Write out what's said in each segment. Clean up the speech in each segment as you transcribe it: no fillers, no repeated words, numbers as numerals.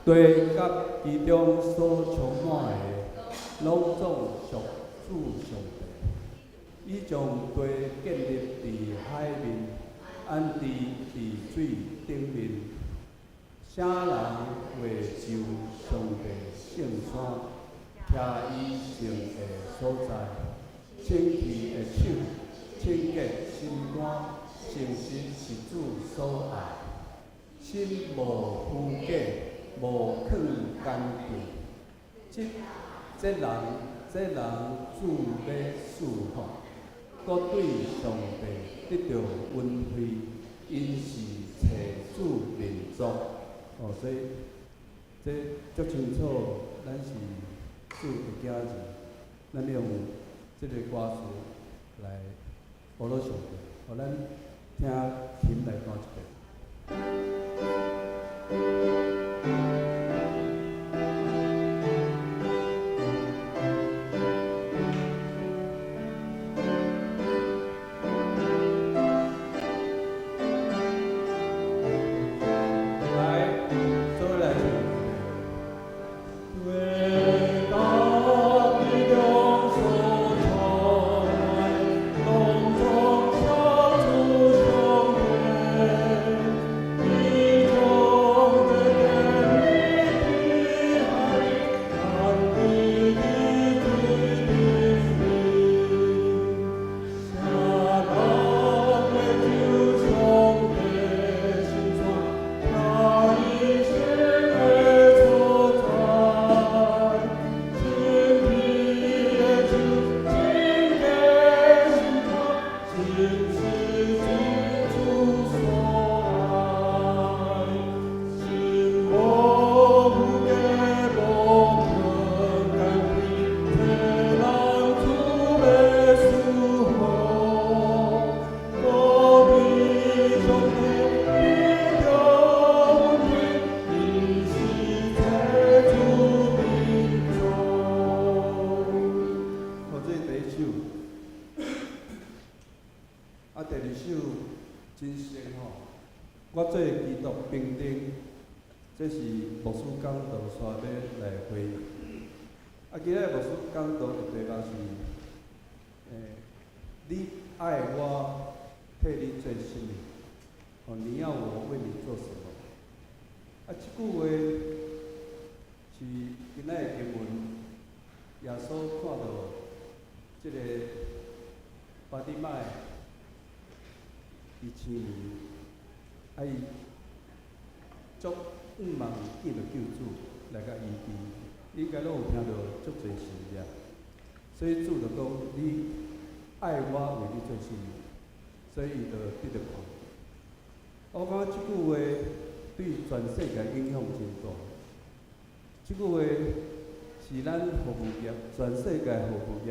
地佮其中所充滿的，攏總屬主上帝。伊將地建立佇海面，安置佇水頂面。啥人會上上帝聖山，徛伊聖的所在？清氣的手，清潔心肝，誠實是主所愛。心無虛假，無囥奸詐。這人主欲賜福，閣對上帝得著恩惠，𪜶是揣主民族。哦，所以這足清楚，咱是主的囝兒，咱用這个歌詞來學落上帝。予咱聽琴來彈一遍。來，做伙來唱。地佮其中所充滿，攏總屬主上帝。伊將地建立佇海，安置佇水頂面。啥人會上上帝聖山，徛伊聖的所在？清氣的手，清潔心肝，誠實是主所愛。心無虛假，無囥奸詐，這人主欲賜福。閣對上帝得著恩惠，𪜶是揣主民族。好，這是第一首。啊，第二首真熟吼，我做基督兵丁，這是牧師講道煞欲來回應。啊，今仔日牧師講道的題目是，你愛我替你做啥物？哦，你要我為你做什麼？啊，這句話是今仔日經文，耶穌看著這个巴底買伊青年，啊伊足向望見著救主來共醫治，應該攏有聽著足濟神跡，所以主就講：你愛我為你做啥物？所以伊就得著看。我感覺這句話對全世界影響真大。這句話是咱服務業，全世界服務業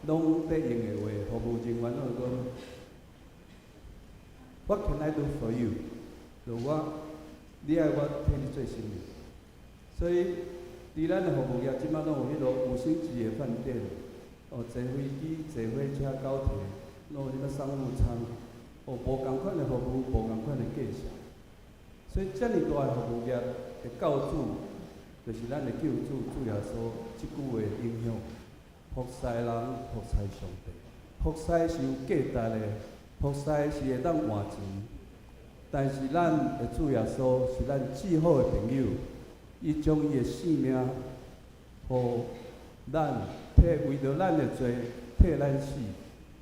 攏佇用的話，服務人員攏會講：What can I do for you？就我，你愛我替你做啥物？所以，佇咱的服務業，這擺攏有彼囉五星級的飯店，哦，坐飛機、坐火車、高鐵，攏有啥物商務艙，哦，無仝款的服務，無仝款的價錢。所以，遮爾大的服務業的教主，就是咱的救主主耶穌，這句話影響，服侍人，服侍上帝，服侍是有價值的，服侍是會當換錢，但是咱的主耶穌是咱至好的朋友，伊將伊的性命，予咱替為著咱的罪替咱死，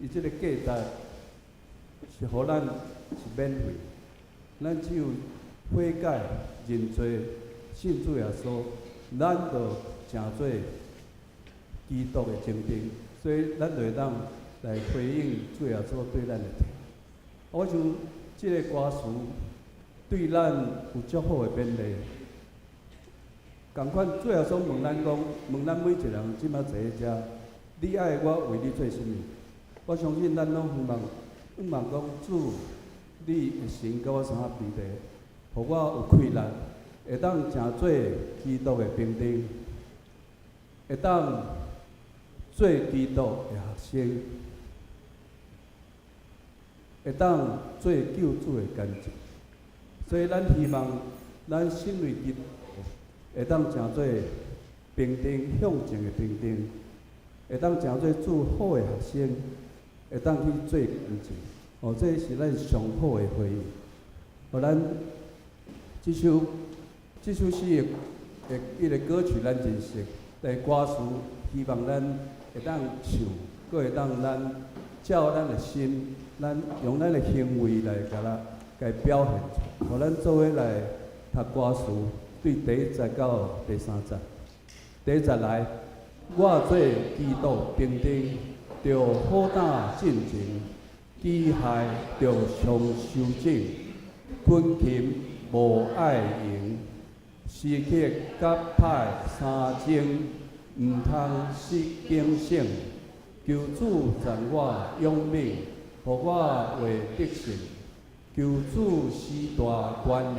伊這个價值是予咱是免費，咱只有悔改認罪，信主耶穌，咱就成做基督的精兵，所以咱就會當來回應主耶穌對咱的疼。我想這个歌詞對咱有足好的勉勵。仝款主耶穌問咱講，問咱每一個人這擺坐佇遮，你愛我為你做啥物？我相信咱攏希望，向望講主，你的神佮我相合佇咧，予我有氣力，會當成做基督的兵丁，會當做基督的學生，會當做救主的工具。所以咱希望，咱身為基督徒，會當成做平定向前的平定，會當成做做好的學生，會當去做工程。哦，這是咱上好的回應。予咱這首詩的彼个歌曲，咱真熟，但歌詞希望咱會當唱，閣會當咱照咱的心，咱用咱的行為來共咱共表現出來。予咱做伙來讀歌詞，對第一節到第三節。第一節來，我做基督兵丁，著好膽進前，機械著常修整，勤勤無愛閒，時刻佮歹三更，毋通失警醒。求主讚我勇猛，予我會得勝。求主施大權能，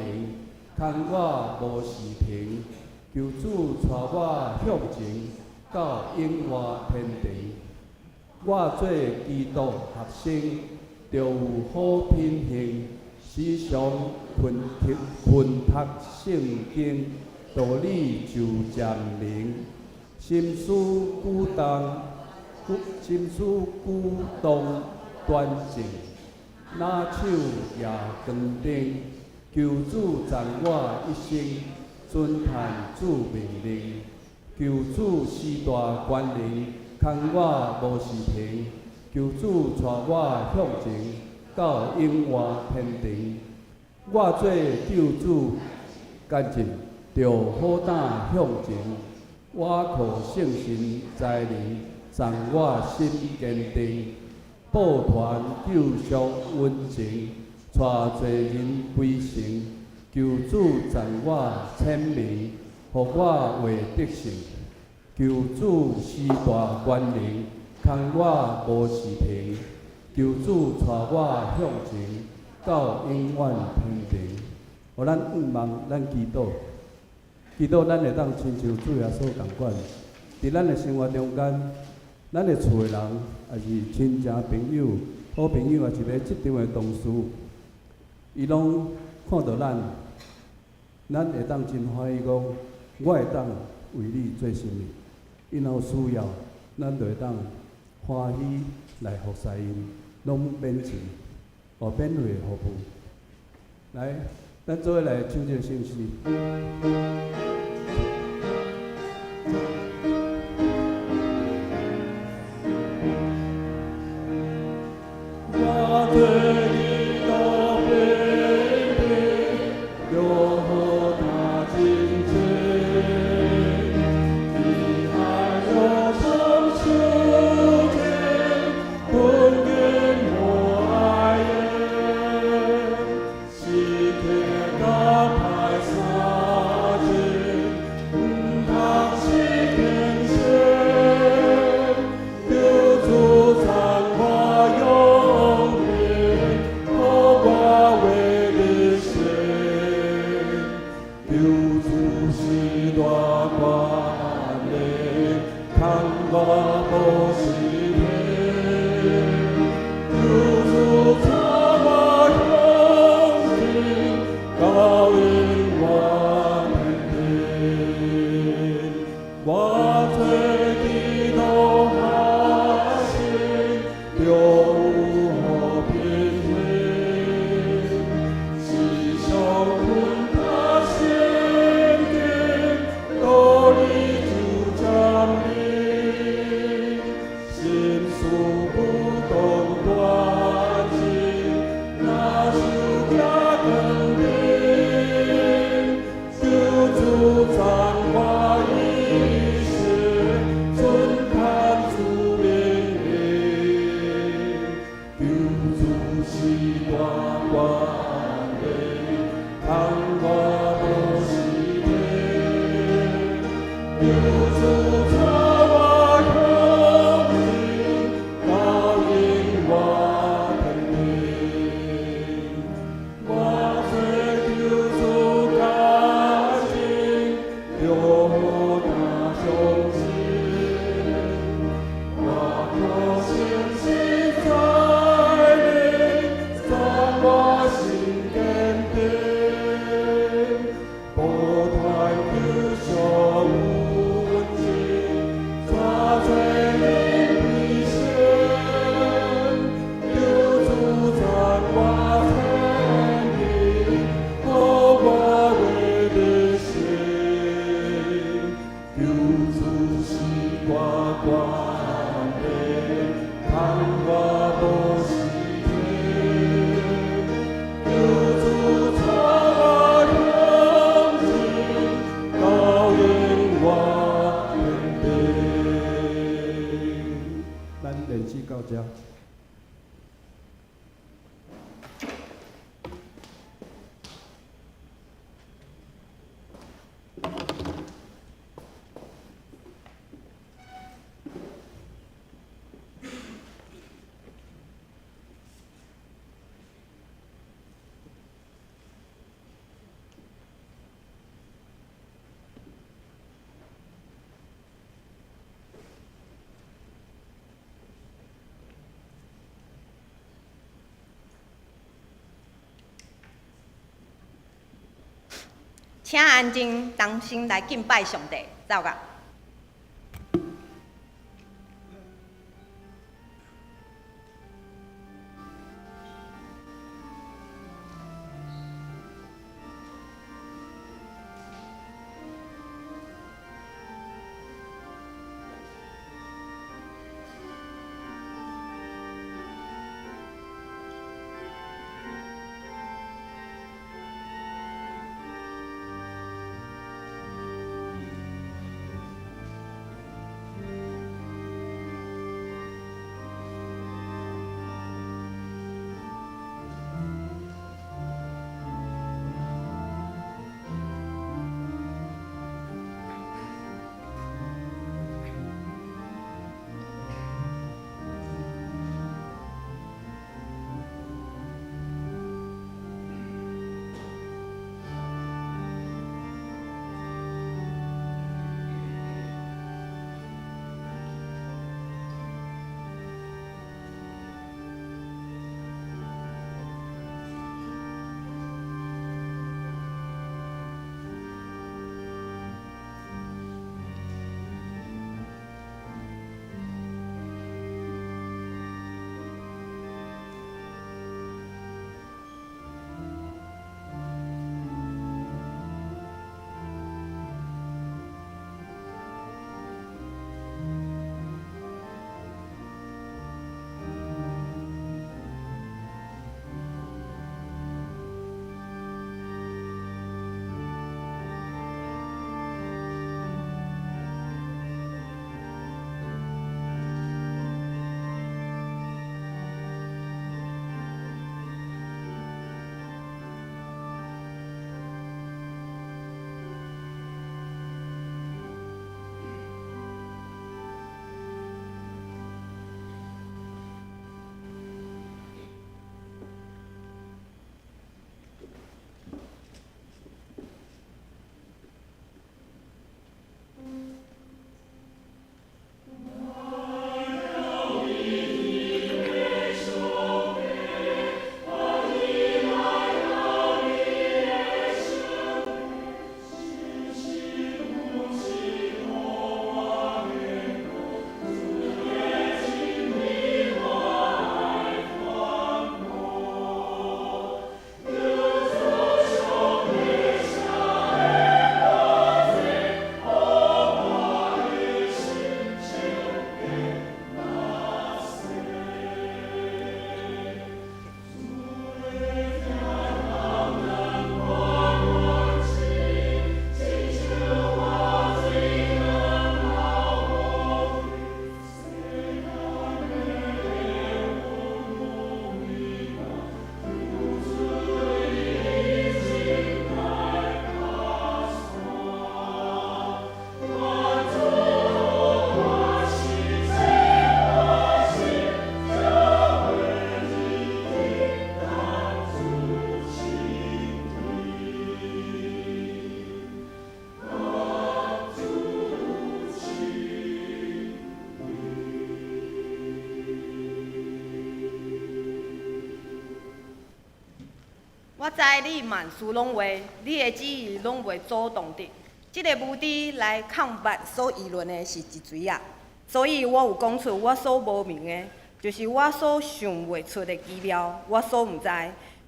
牽我無時停。求主帶我向前，到永活天庭。我做基督學生，著有好品行，時常勤讀勤讀聖經，道理就漸明。心思舉動，心思舉動端正，拿手舉光燈。求主讚我一生，遵行主命令。求主施大權能，牽我無時停。求主帶我向前，到永活天庭。我做救主工匠，著好膽向前。我靠聖神才能，讚我心堅定。報傳救贖恩情，帶罪人歸神。求主讚我顯明，予我會得勝。求主施大權能，牽我無時停。求主帶我向前，到永遠天庭。予咱向望，咱祈禱，祈禱咱會當親像主耶穌仝款，佇咱的生活中間，咱的厝的人，抑是親情朋友、好朋友，抑是咧職場的同事，伊攏看著咱，咱會當真歡喜講，我會當為你做啥物。伊若有需要，咱就會當歡喜來服侍𪜶，攏免錢，哦，免費的服務。來，咱做伙來唱這個聖詩。我做基督兵丁，著好膽進前，機械著常修整，勤勤無愛閒，時刻佮歹三更，毋通失警醒。求主讚我勇猛，予我會得勝。求主施大權能，牽我無時停。求主帶我向前，到永活天庭。我做基督學生，著有好品行，時常勤讀聖經，道理就漸明。心思不動端正，拿手舉光燈。求主讚我一生，遵行主命令。求主施大權能，牽我無時停。求主帶我向前，到永活天庭。我做救主工匠，著好膽向前。我靠聖神才能，讚我心堅定。報傳救贖請安靜，同心來敬拜上帝，走甲。我知你萬事攏會，你的旨意攏袂阻擋的。這个無知來抗駁所議論的是一錘仔，所以我有講出我所無明的，就是我所想袂出的奇妙，我所毋知。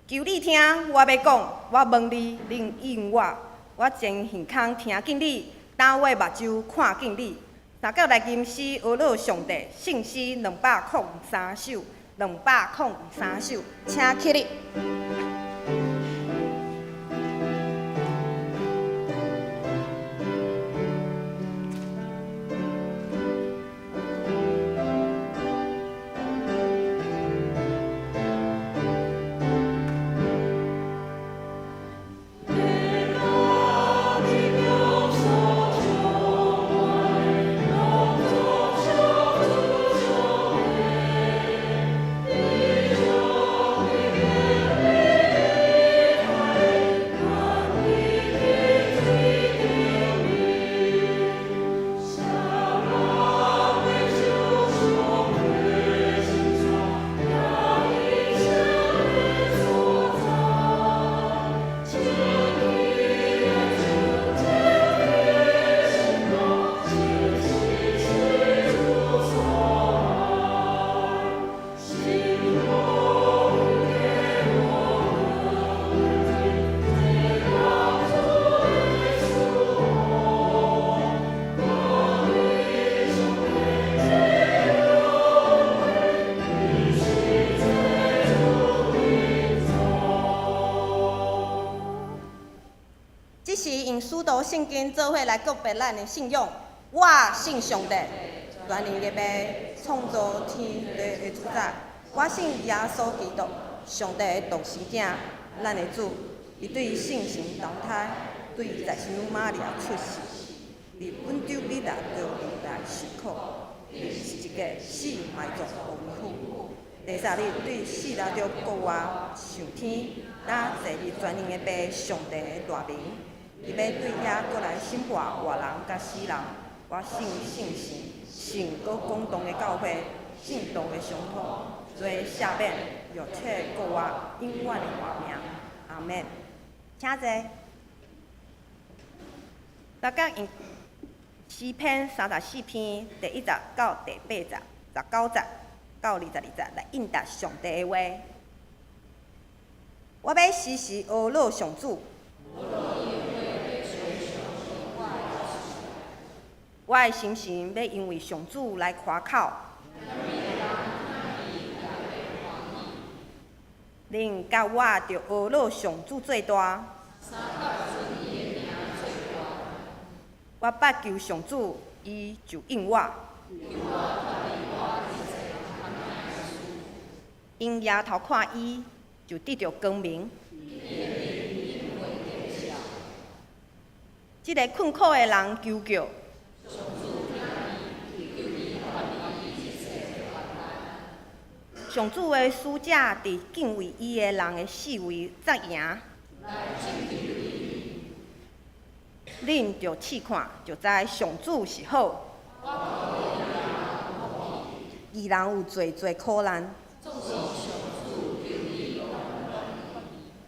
求你聽，我欲講，我問你，恁應我。我前耳孔聽見你，擔我目睭看見你。三角來吟詩，呵咾上帝，聖詩203首，203首，請起立。這時用使徒聖經做伙來告白咱的信仰。我信上帝，全能的父，創造天地的主宰。我信耶穌基督，上帝的獨生子，咱的主。伊對聖神投胎，對在聖女瑪利亞出世，佇本丟彼拉多年代受苦，釘十字架死埋葬亡府。第三日對四日中復活上天，若坐佇全能的父上帝的大明，伊欲對遐閣來審判活人佮死人。我信聖神，聖閣公同的教會，聖徒的相通，罪赦免，肉體復活，永遠的活命。阿門。請坐。大家用詩篇34篇第1節到第8節、19節到22節來應答上帝的話。我欲時時阿樂上主。我的心神欲因為上主來誇口。恁佮我著阿樂上主做大。我捌求上主，伊就應我。𪜶抬頭看伊，就得著光明。這个困苦的人求叫。上主的使者佇敬畏伊的人的四圍紮營。恁著試看，就知上主是好。義人有濟濟苦難，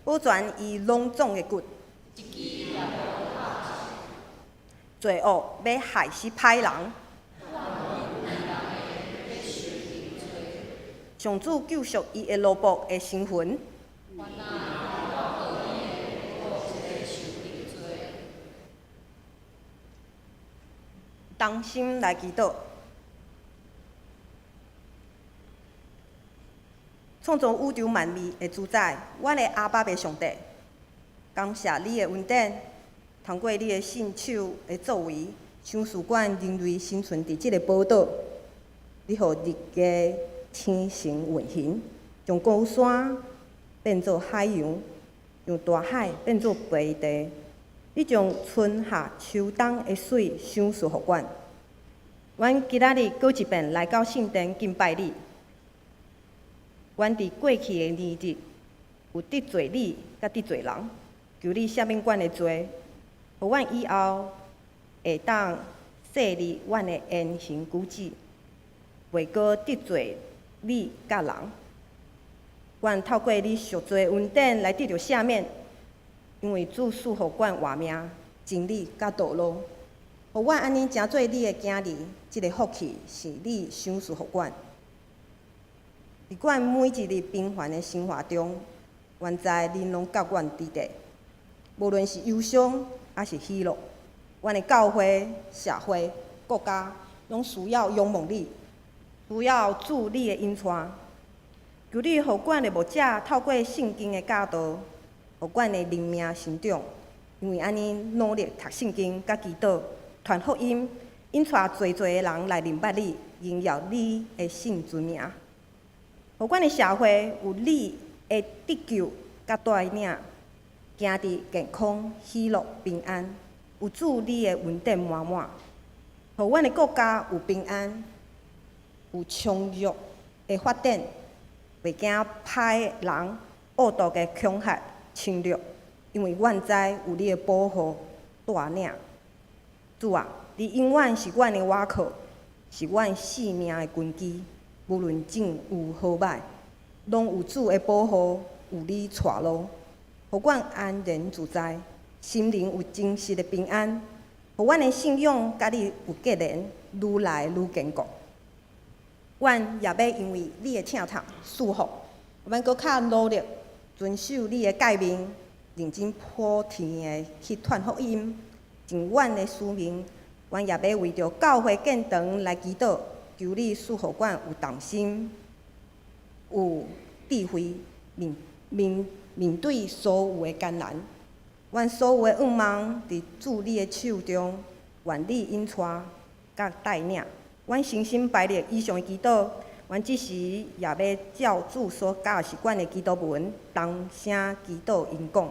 保全伊攏總的骨。罪惡欲害死歹人。上主救贖伊的奴僕的身魂。同心來祈禱，創造宇宙萬物的主宰，阮的阿爸父上帝，感謝你的恩典，通過你的聖手的作為，賞賜阮人類生存佇這个寶島，你予日月星辰運行，將高山變做海洋，將大海變做平地。你將春夏秋冬的水賞賜予阮。阮今仔日閣一遍來到聖殿敬拜你。阮佇過去的年日有得罪你，佮得罪人，求你赦免阮的罪，予阮以後會當細膩阮的言行舉止，袂閣得罪你佮人。阮透過你贖罪恩典來得著赦免。因為主賜予阮活命、真理佮道路，予阮按呢成做你的囝兒，這个福氣是你賞賜予阮。佇阮每一日平凡的生活中，阮知恁攏佮阮佇佇，無論是憂傷抑是喜樂，阮的教會、社會、國家，攏需要仰望你，需要主你的引帶。求你予阮的牧者透過聖經的教導，予阮的靈命成長，因為按呢努力讀聖經、佮祈禱、傳福音，引帶濟濟的人來認捌你，榮耀你的聖尊名。予阮的社會有你的得救佮帶領，行佇健康、喜樂、平安，有主你的恩典滿滿。予阮的國家有平安，有充裕的發展，袂驚歹人惡毒的恐嚇侵略，因為阮知有你的保護帶領。主啊，你永遠是阮的倚靠，是阮性命的根基。無論境遇好歹，攏有主的保護，有你帶路，予阮安然自在，心靈有真實的平安，予阮的信仰佮你有結連，愈來愈堅固。阮也欲因為你的疼痛賜福，阮閣較努力遵守你的誡命，認真普天的去傳福音，盡阮的使命。阮也欲為著教會建堂來祈禱，求你賜予阮有同心、有智慧，面面面對所有的艱難。阮所有的願望佇主你的手中，願你引帶佮帶領。阮誠心排列以上的祈禱，阮這時也欲照主所教示阮的祈禱文，同聲祈禱𪜶講。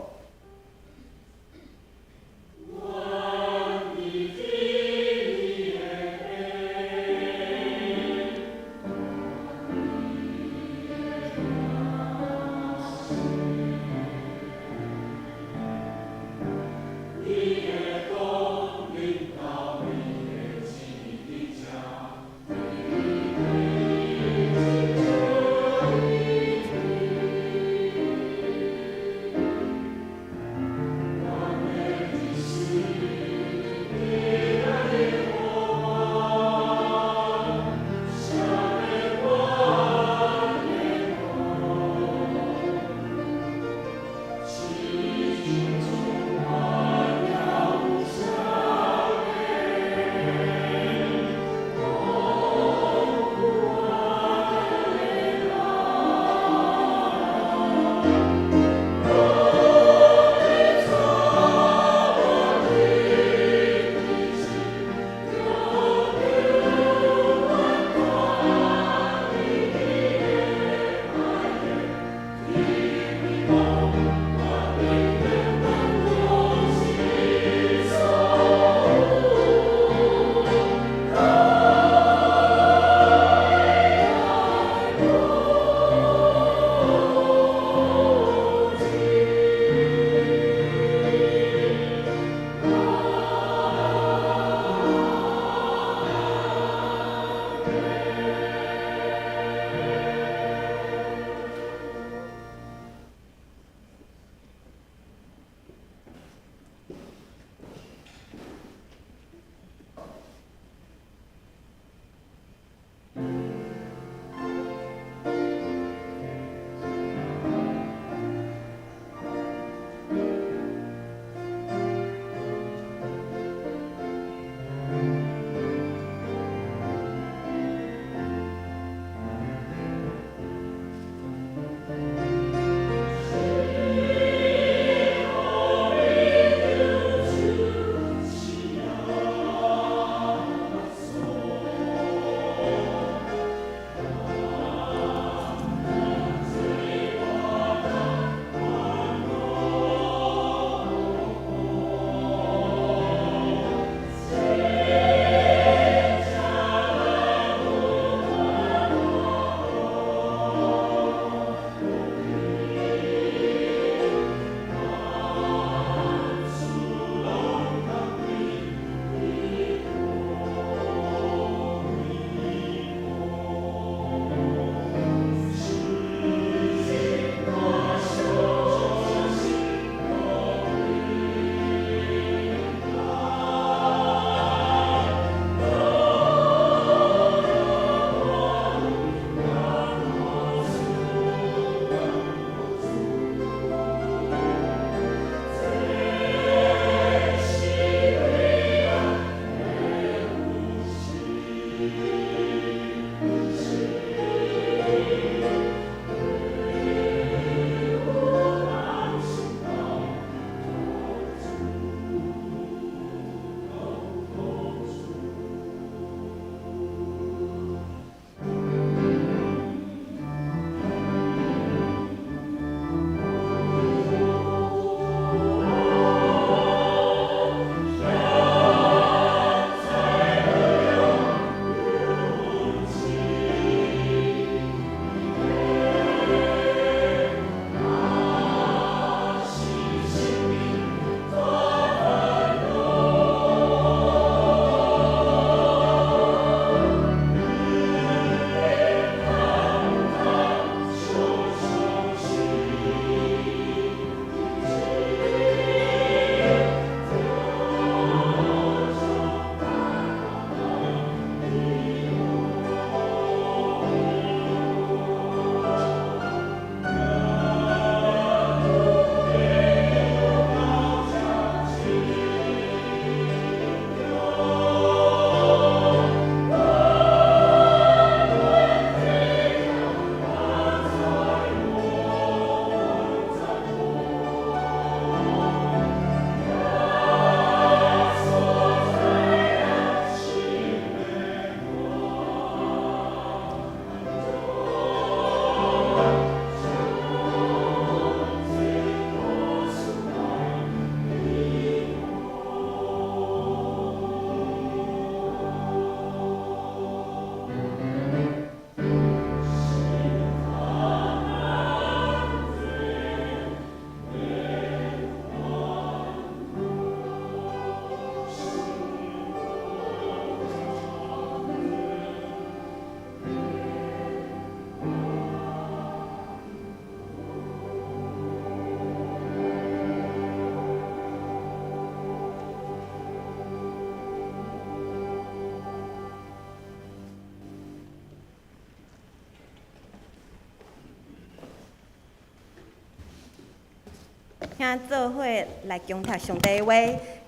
請做伙來恭聽上帝的話，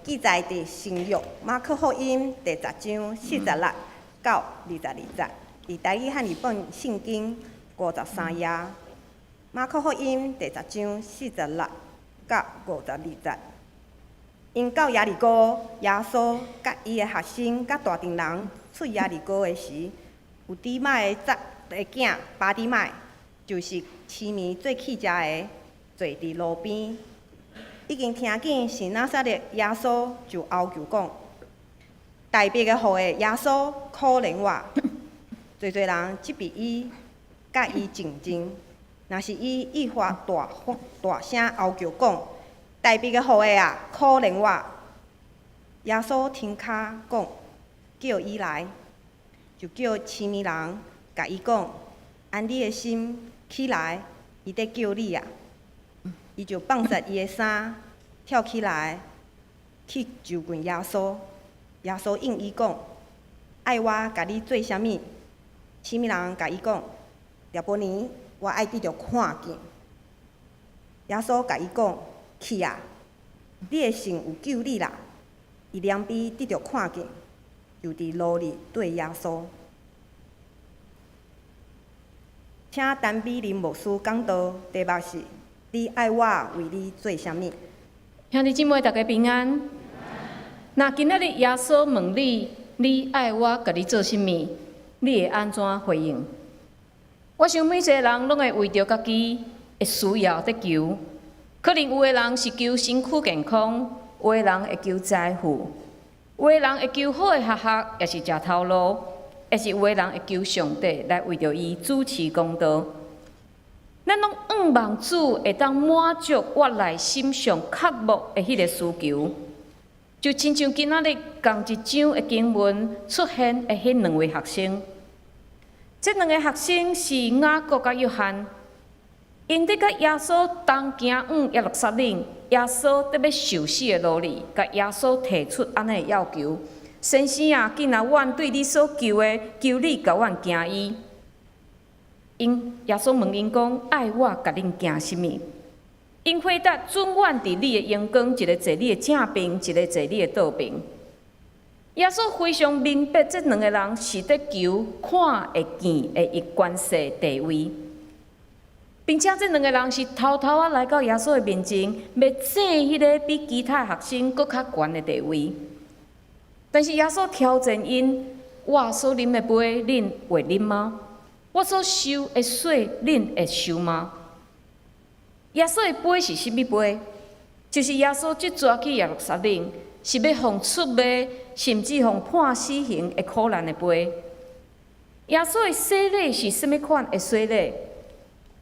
記載佇新約馬可福音第十章46到22節，佇台語漢語本聖經53頁。馬可福音第十章46到52節。𪜶到耶利哥，耶穌佮伊的學生佮大陣人出耶利哥的時，有底買的侄的囝巴底買，就是痴迷做乞食的，坐佇路邊。已經聽見是拿撒勒耶穌，就哀求講：大衛的後裔耶穌，可憐我！濟濟人責備伊，佮伊靜靜。若是伊愈發大大聲哀求講：大衛的後裔啊，可憐我！耶穌停跤講，叫伊來，就叫痴迷人共伊講：安你的心，起來，伊佇叫你啊！伊就放煞伊的衫，跳起來去就近耶穌。耶穌應伊講：愛我共你做啥物？痴迷人共伊講：拉波尼，我愛得著看見。耶穌共伊講：去啊！你的信有救你啦。伊兩邊得著看見，就佇路裡綴耶穌。請陳美玲牧師講道，題目是：你愛我為你做啥物？兄弟姊妹，大家平安。若今仔日耶穌問你，你愛我共你做啥物？你會按怎回應？我想每一個人攏會為著家己的需要佇求，可能有的人是求身軀健康，有的人會求財富，有的人會求好的學校，抑是食頭路，抑是有的人會求上帝來為著伊主持公道。咱攏向望主會當滿足我內心上渴慕的彼个需求，就親像今仔日仝一章的經文出現的彼兩位學生。這兩个學生是雅各佮約翰，𪜶佇佮耶穌同行往耶路撒冷，耶穌佇欲受死的路裡，共耶穌提出按呢的要求：先生啊，囝若阮對你所求的，求你共阮行醫。𪜶耶穌問𪜶講：愛我共恁行啥物？𪜶回答：准阮佇你的榮光，一个坐你的正爿，一个坐你的倒爿。耶穌非常明白，這兩个人是佇求看會見的伊權勢地位，並且這兩个人是偷偷仔來到耶穌的面前，欲爭彼个比其他學生閣較懸的地位。但是耶穌挑戰𪜶：我所啉的杯，恁會啉嗎？我所受的洗，恁會受嗎？耶穌的杯是啥物杯？就是耶穌這逝去耶路撒冷，是欲予出賣，甚至予判死刑的苦難的杯。耶穌的洗禮是啥物款的洗禮？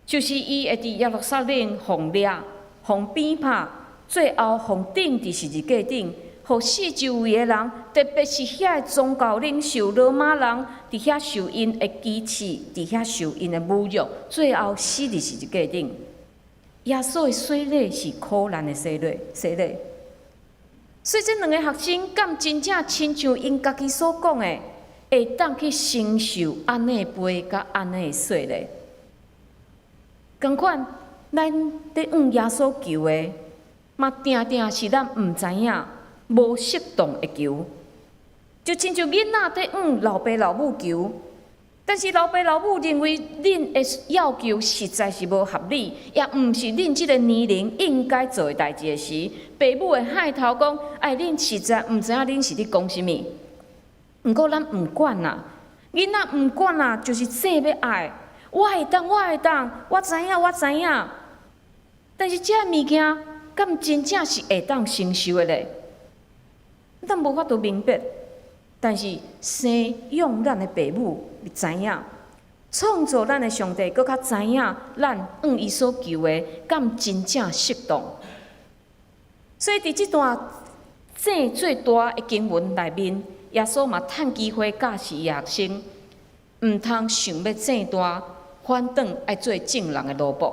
就是伊會佇耶路撒冷予掠、予鞭拍，最後予釘佇十字架頂，予四周圍的人，特別是遐的宗教領袖羅馬人，佇遐受𪜶的歧視，佇遐受𪜶的侮辱，最後死佇十字架頂。耶穌的洗禮是苦難的洗禮，洗禮。所以這兩个學生敢真正親像𪜶家己所講的，會當去承受按呢的杯佮按呢的洗禮？仝款，咱佇向耶穌求的，嘛定定是咱毋知影、無適當的求，就親像囡仔佇向老爸老母求，但是老爸老母認為恁的要求實在是無合理，也毋是恁這个年齡應該做的代誌的時，爸母會害頭講：哎，恁實在毋知影恁是咧講啥物。毋過咱毋管啦，囡仔毋管啦，就是正欲愛，我會當，我會當，我知影，我知影。但是這个物件，敢真正是會當承受的咧？咱無法度明白。但是生養咱的爸母知影，創造咱的上帝閣較知影咱向伊所求的，敢真正適當。所以佇這段爭最大的經文內面，耶穌嘛趁機會教示伊學生，毋通想欲爭大，反轉愛做眾人的奴僕。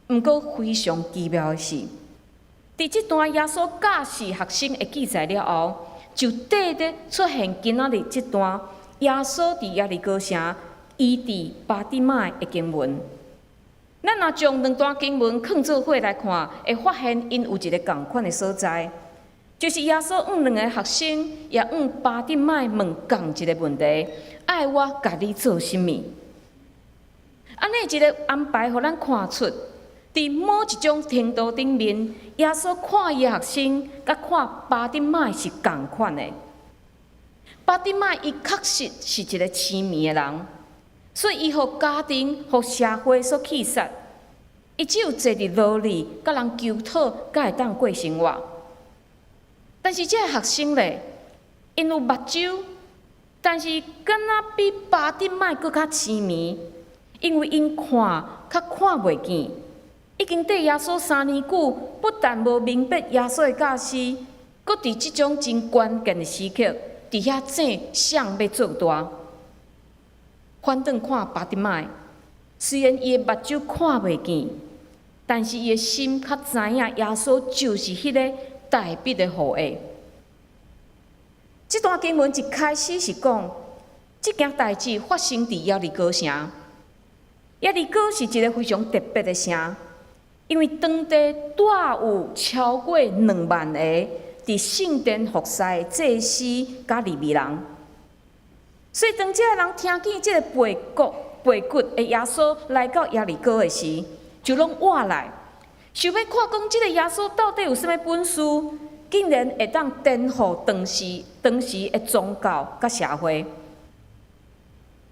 毋過非常奇妙的是，佇這段耶穌教示學生的記載了後，就綴咧出現今仔日這段耶穌佇耶利哥城醫治巴底買的經文。咱若將兩段經文囥做伙來看，會發現𪜶有一个仝款的所在，就是耶穌向兩个學生，也向巴蒂麥問仝一个問題：愛我共你做啥物？按呢一个安排，予咱看出，佇某一種程度頂面，耶穌看伊的學生，佮看巴蒂麥是仝款的。巴蒂麥伊確實是一个癡迷的人，所以伊予家庭、予社會所棄殺。伊只有坐佇牢裡，佮人求討，才會當過生活。但是這个學生咧，𪜶有目睭，但是敢若比巴蒂麥閣較癡迷，因為𪜶看較看袂見。已經綴耶穌3年久，不但無明白耶穌的教示，閣佇這種真關鍵的時刻，佇遐爭誰欲做大。反轉看巴蒂麥，雖然伊的目睭看袂見，但是伊的心較知影耶穌就是彼个大衛的後裔。這段經文一開始是講，這件代誌發生佇耶利哥城。耶利哥是一个非常特別的城，因為當地帶有超過2萬个佇聖殿服侍的祭司佮利未人，所以當這个人聽見這个背骨的耶穌來到耶利哥的時，就攏倚來，想欲看講這个耶穌到底有啥物本事，竟然會當顛覆當時的宗教佮社會。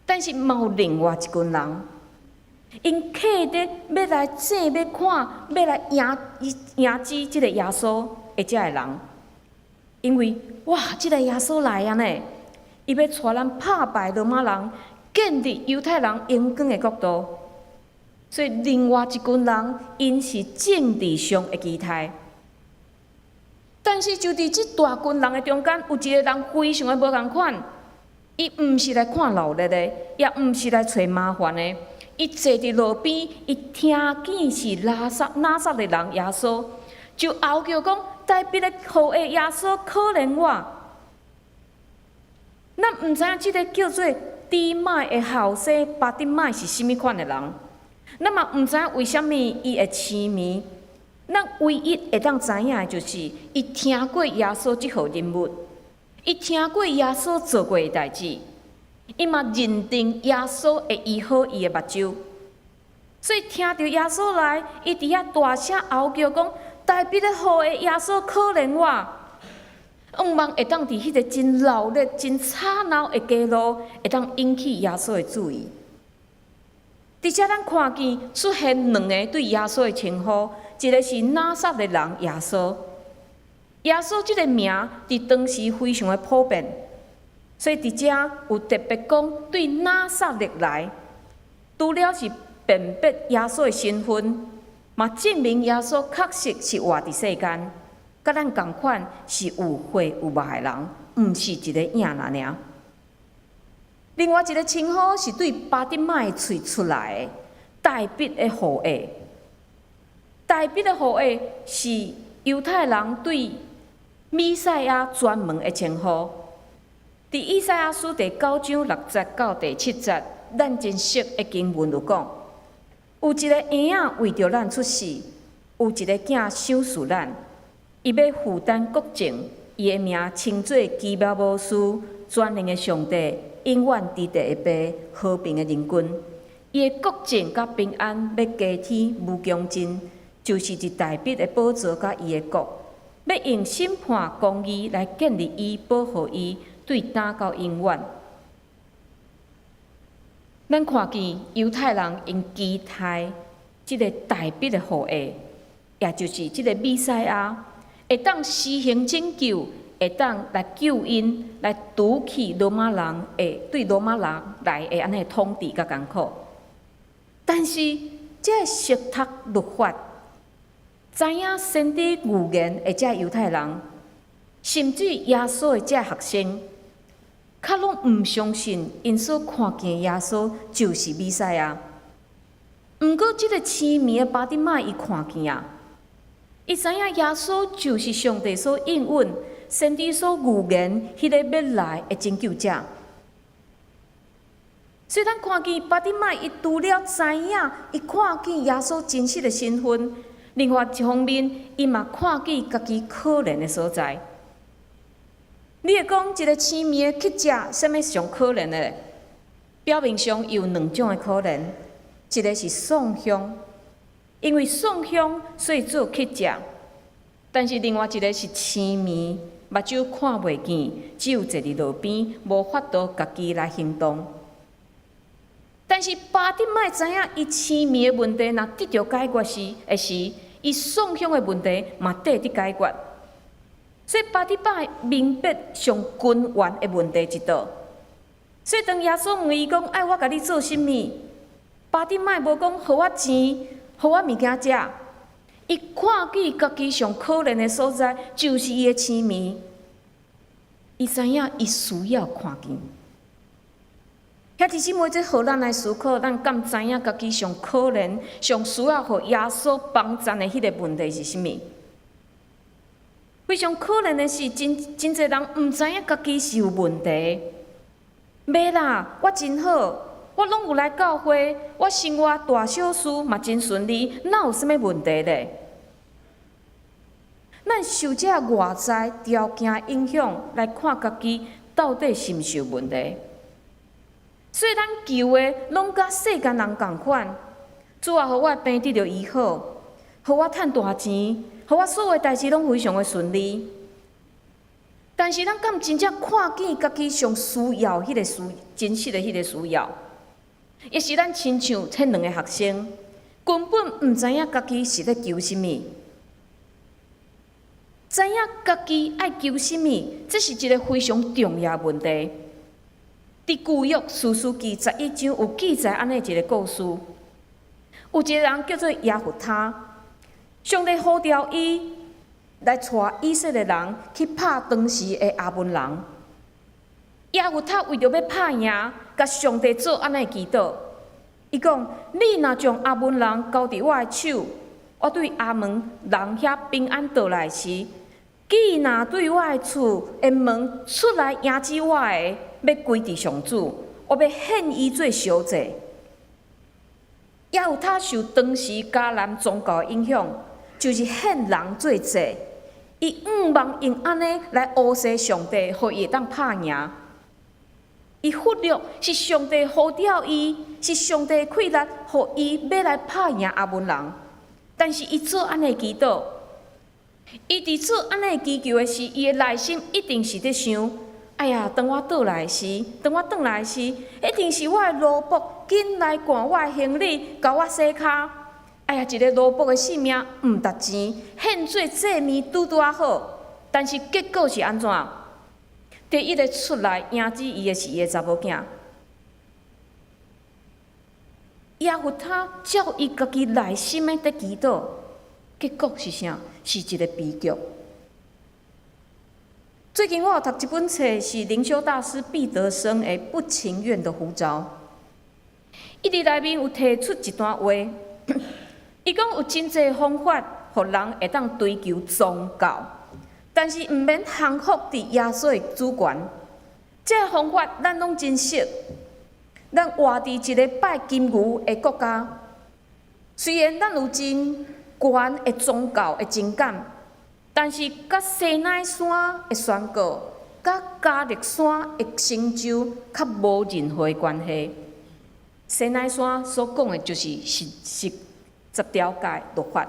但是嘛有另外一群人，𪜶刻意欲來爭，欲看，欲來迎接這个耶穌的這个人，因為哇，這个耶穌來啊呢，伊欲帶咱拍敗羅馬人，建立猶太人榮光的國度。所以另外一群人，𪜶是政治上的期待。但是就佇這大群人的中間，有一个人非常的無仝款，伊毋是來看鬧熱的，也毋是來揣麻煩的。伊坐佇路邊，伊聽見是拿撒勒人耶穌，就嗷叫講：大衛的後裔耶穌，可憐我！咱毋知影這个叫做底麥的後生巴蒂麥是啥物款的人，咱嘛毋知影為啥物伊會癡迷。咱唯一會當知影的就是，伊聽過耶穌這號人物，伊聽過耶穌做過的代誌，伊嘛認定耶穌會醫好伊的目睭，所以聽著耶穌來，伊佇遐大聲嗷叫講：大衛的後裔耶穌，可憐我！向望會當佇彼个真鬧熱、真吵鬧的街路，會當引起耶穌的注意。佇遮咱看見出現兩个對耶穌的稱呼，一个是拿撒勒人耶穌。耶穌這个名佇當時非常的普遍，所以佇遮有特別講對拿撒勒來，除了是辨別耶穌的身份，嘛證明耶穌確實是活佇世間，佮咱仝款是有血有肉的人，毋是一个影仔爾。另外一个稱呼是對巴蒂麥的喙出來的大衛的後裔。大衛的後裔是猶太人對彌賽亞專門的稱呼。佇以賽亞書第9章6節到第7節，咱真熟的經文有講，有一个嬰仔為著咱出世，有一个囝賞賜咱，伊欲負擔國政，伊的名稱做奇妙謀士，全能的上帝，永遠至地的父，和平的仁君。伊的國政佮平安欲加添無窮盡，就是佇大衛的寶座佮伊的國，欲用審判公義來建立伊，保護伊，對今到永遠。咱看見猶太人𪜶期待這个大衛的後裔，也就是這个彌賽亞，會當施行拯救，會當來救𪜶，來除去羅馬人的對羅馬人來的按呢統治佮艱苦。但是，這个熟讀律法、知影先知預言的這猶太人，甚至耶穌的這學生，較攏毋相信𪜶所看見耶穌就是彌賽亞。毋過，這个癡迷的巴蒂麥伊看見啊，伊知影耶穌就是上帝所應允、先知所預言彼个欲來的拯救者。所以咱看見巴底買，伊除了知影，伊看見耶穌真實的身份，另外一方面，伊嘛看見家己可憐的所在。你會講一個痴迷的乞食，啥物上可憐的？表面上有兩種的可憐，一個是喪鄉，因為喪鄉所以做乞食；但是另外一個是痴迷，目睭看袂見，只有坐佇路邊，無法度家己來行動。但是巴底買知影，伊痴迷的問題若得著解決時，的時，伊喪鄉的問題嘛綴得解決。所以巴底買明白上根源的問題佇佗。所以當耶穌問伊講：愛我共你做啥物？巴底買無講予我錢，予我物件食。伊看見家己上可憐的所在，就是伊的痴迷。伊知影伊需要看見。兄弟姊妹，這予咱來思考，咱敢知影家己上可憐、上需要予耶穌幫贊的彼个問題是啥物？非常可憐的是，真真濟人毋知影家己是有問題。袂啦，我真好，我攏有來教會，我生活大小事嘛真順利，哪有啥物問題咧？咱受這外在條件影響來看家己到底是毋是有問題？所以咱求的攏佮世間人仝款，主啊，予我的病得著醫好，予我趁大錢，予我所有代誌攏非常的順利。但是咱敢真正看見家己上需要彼个需真實的彼个需要？抑是咱親像彼兩个學生，根本毋知影家己是咧求啥物，知影家己愛求啥物，這是一个非常重要的問題。佇舊約士師記11章有記載按呢一个故事，有一个人叫做耶弗他，上帝呼召伊來帶以色列人去拍當時的亞捫人。耶弗他為著欲拍贏，共上帝做按呢祈禱，伊講：你若將亞捫人交佇我的手，我對亞捫人遐平安倒來時，既若對我的厝的門出來迎接我的，欲歸佇上主，我欲獻伊做燒祭。耶弗他受當時迦南宗教影響，就是獻人做祭。伊向望用按呢來烏紗上帝，予伊會當拍贏。伊忽略是上帝呼召伊，是上帝氣力，予伊欲來拍贏亞捫人。但是伊做按呢祈禱，伊佇做按呢祈求的時，伊的內心一定是佇想：哎呀，當我倒來時，當我轉來時，一定是我的奴僕緊來趕我的行李，共我洗跤。哎呀，一个奴僕的性命毋值錢，獻做祭物拄拄仔好。但是結果是按怎？第一个出來迎接伊的是伊的查某囝。耶弗他照伊家己內心的佇祈禱，結果是啥？是一個悲劇。最近我有讀一本冊，是靈修大師畢德生的《不情願的呼召》。伊佇內面有提出一段話，伊講有真濟方法，予人會當追求宗教，但是毋免降服佇耶穌的主權。這个方法咱攏真熟。咱活佇一个拜金牛的國家，雖然咱有真懸的宗教的情感，但是佮西奈山的宣告，佮迦勒山的成就，較無任何的關係。西奈山所講的就是十條誡律法，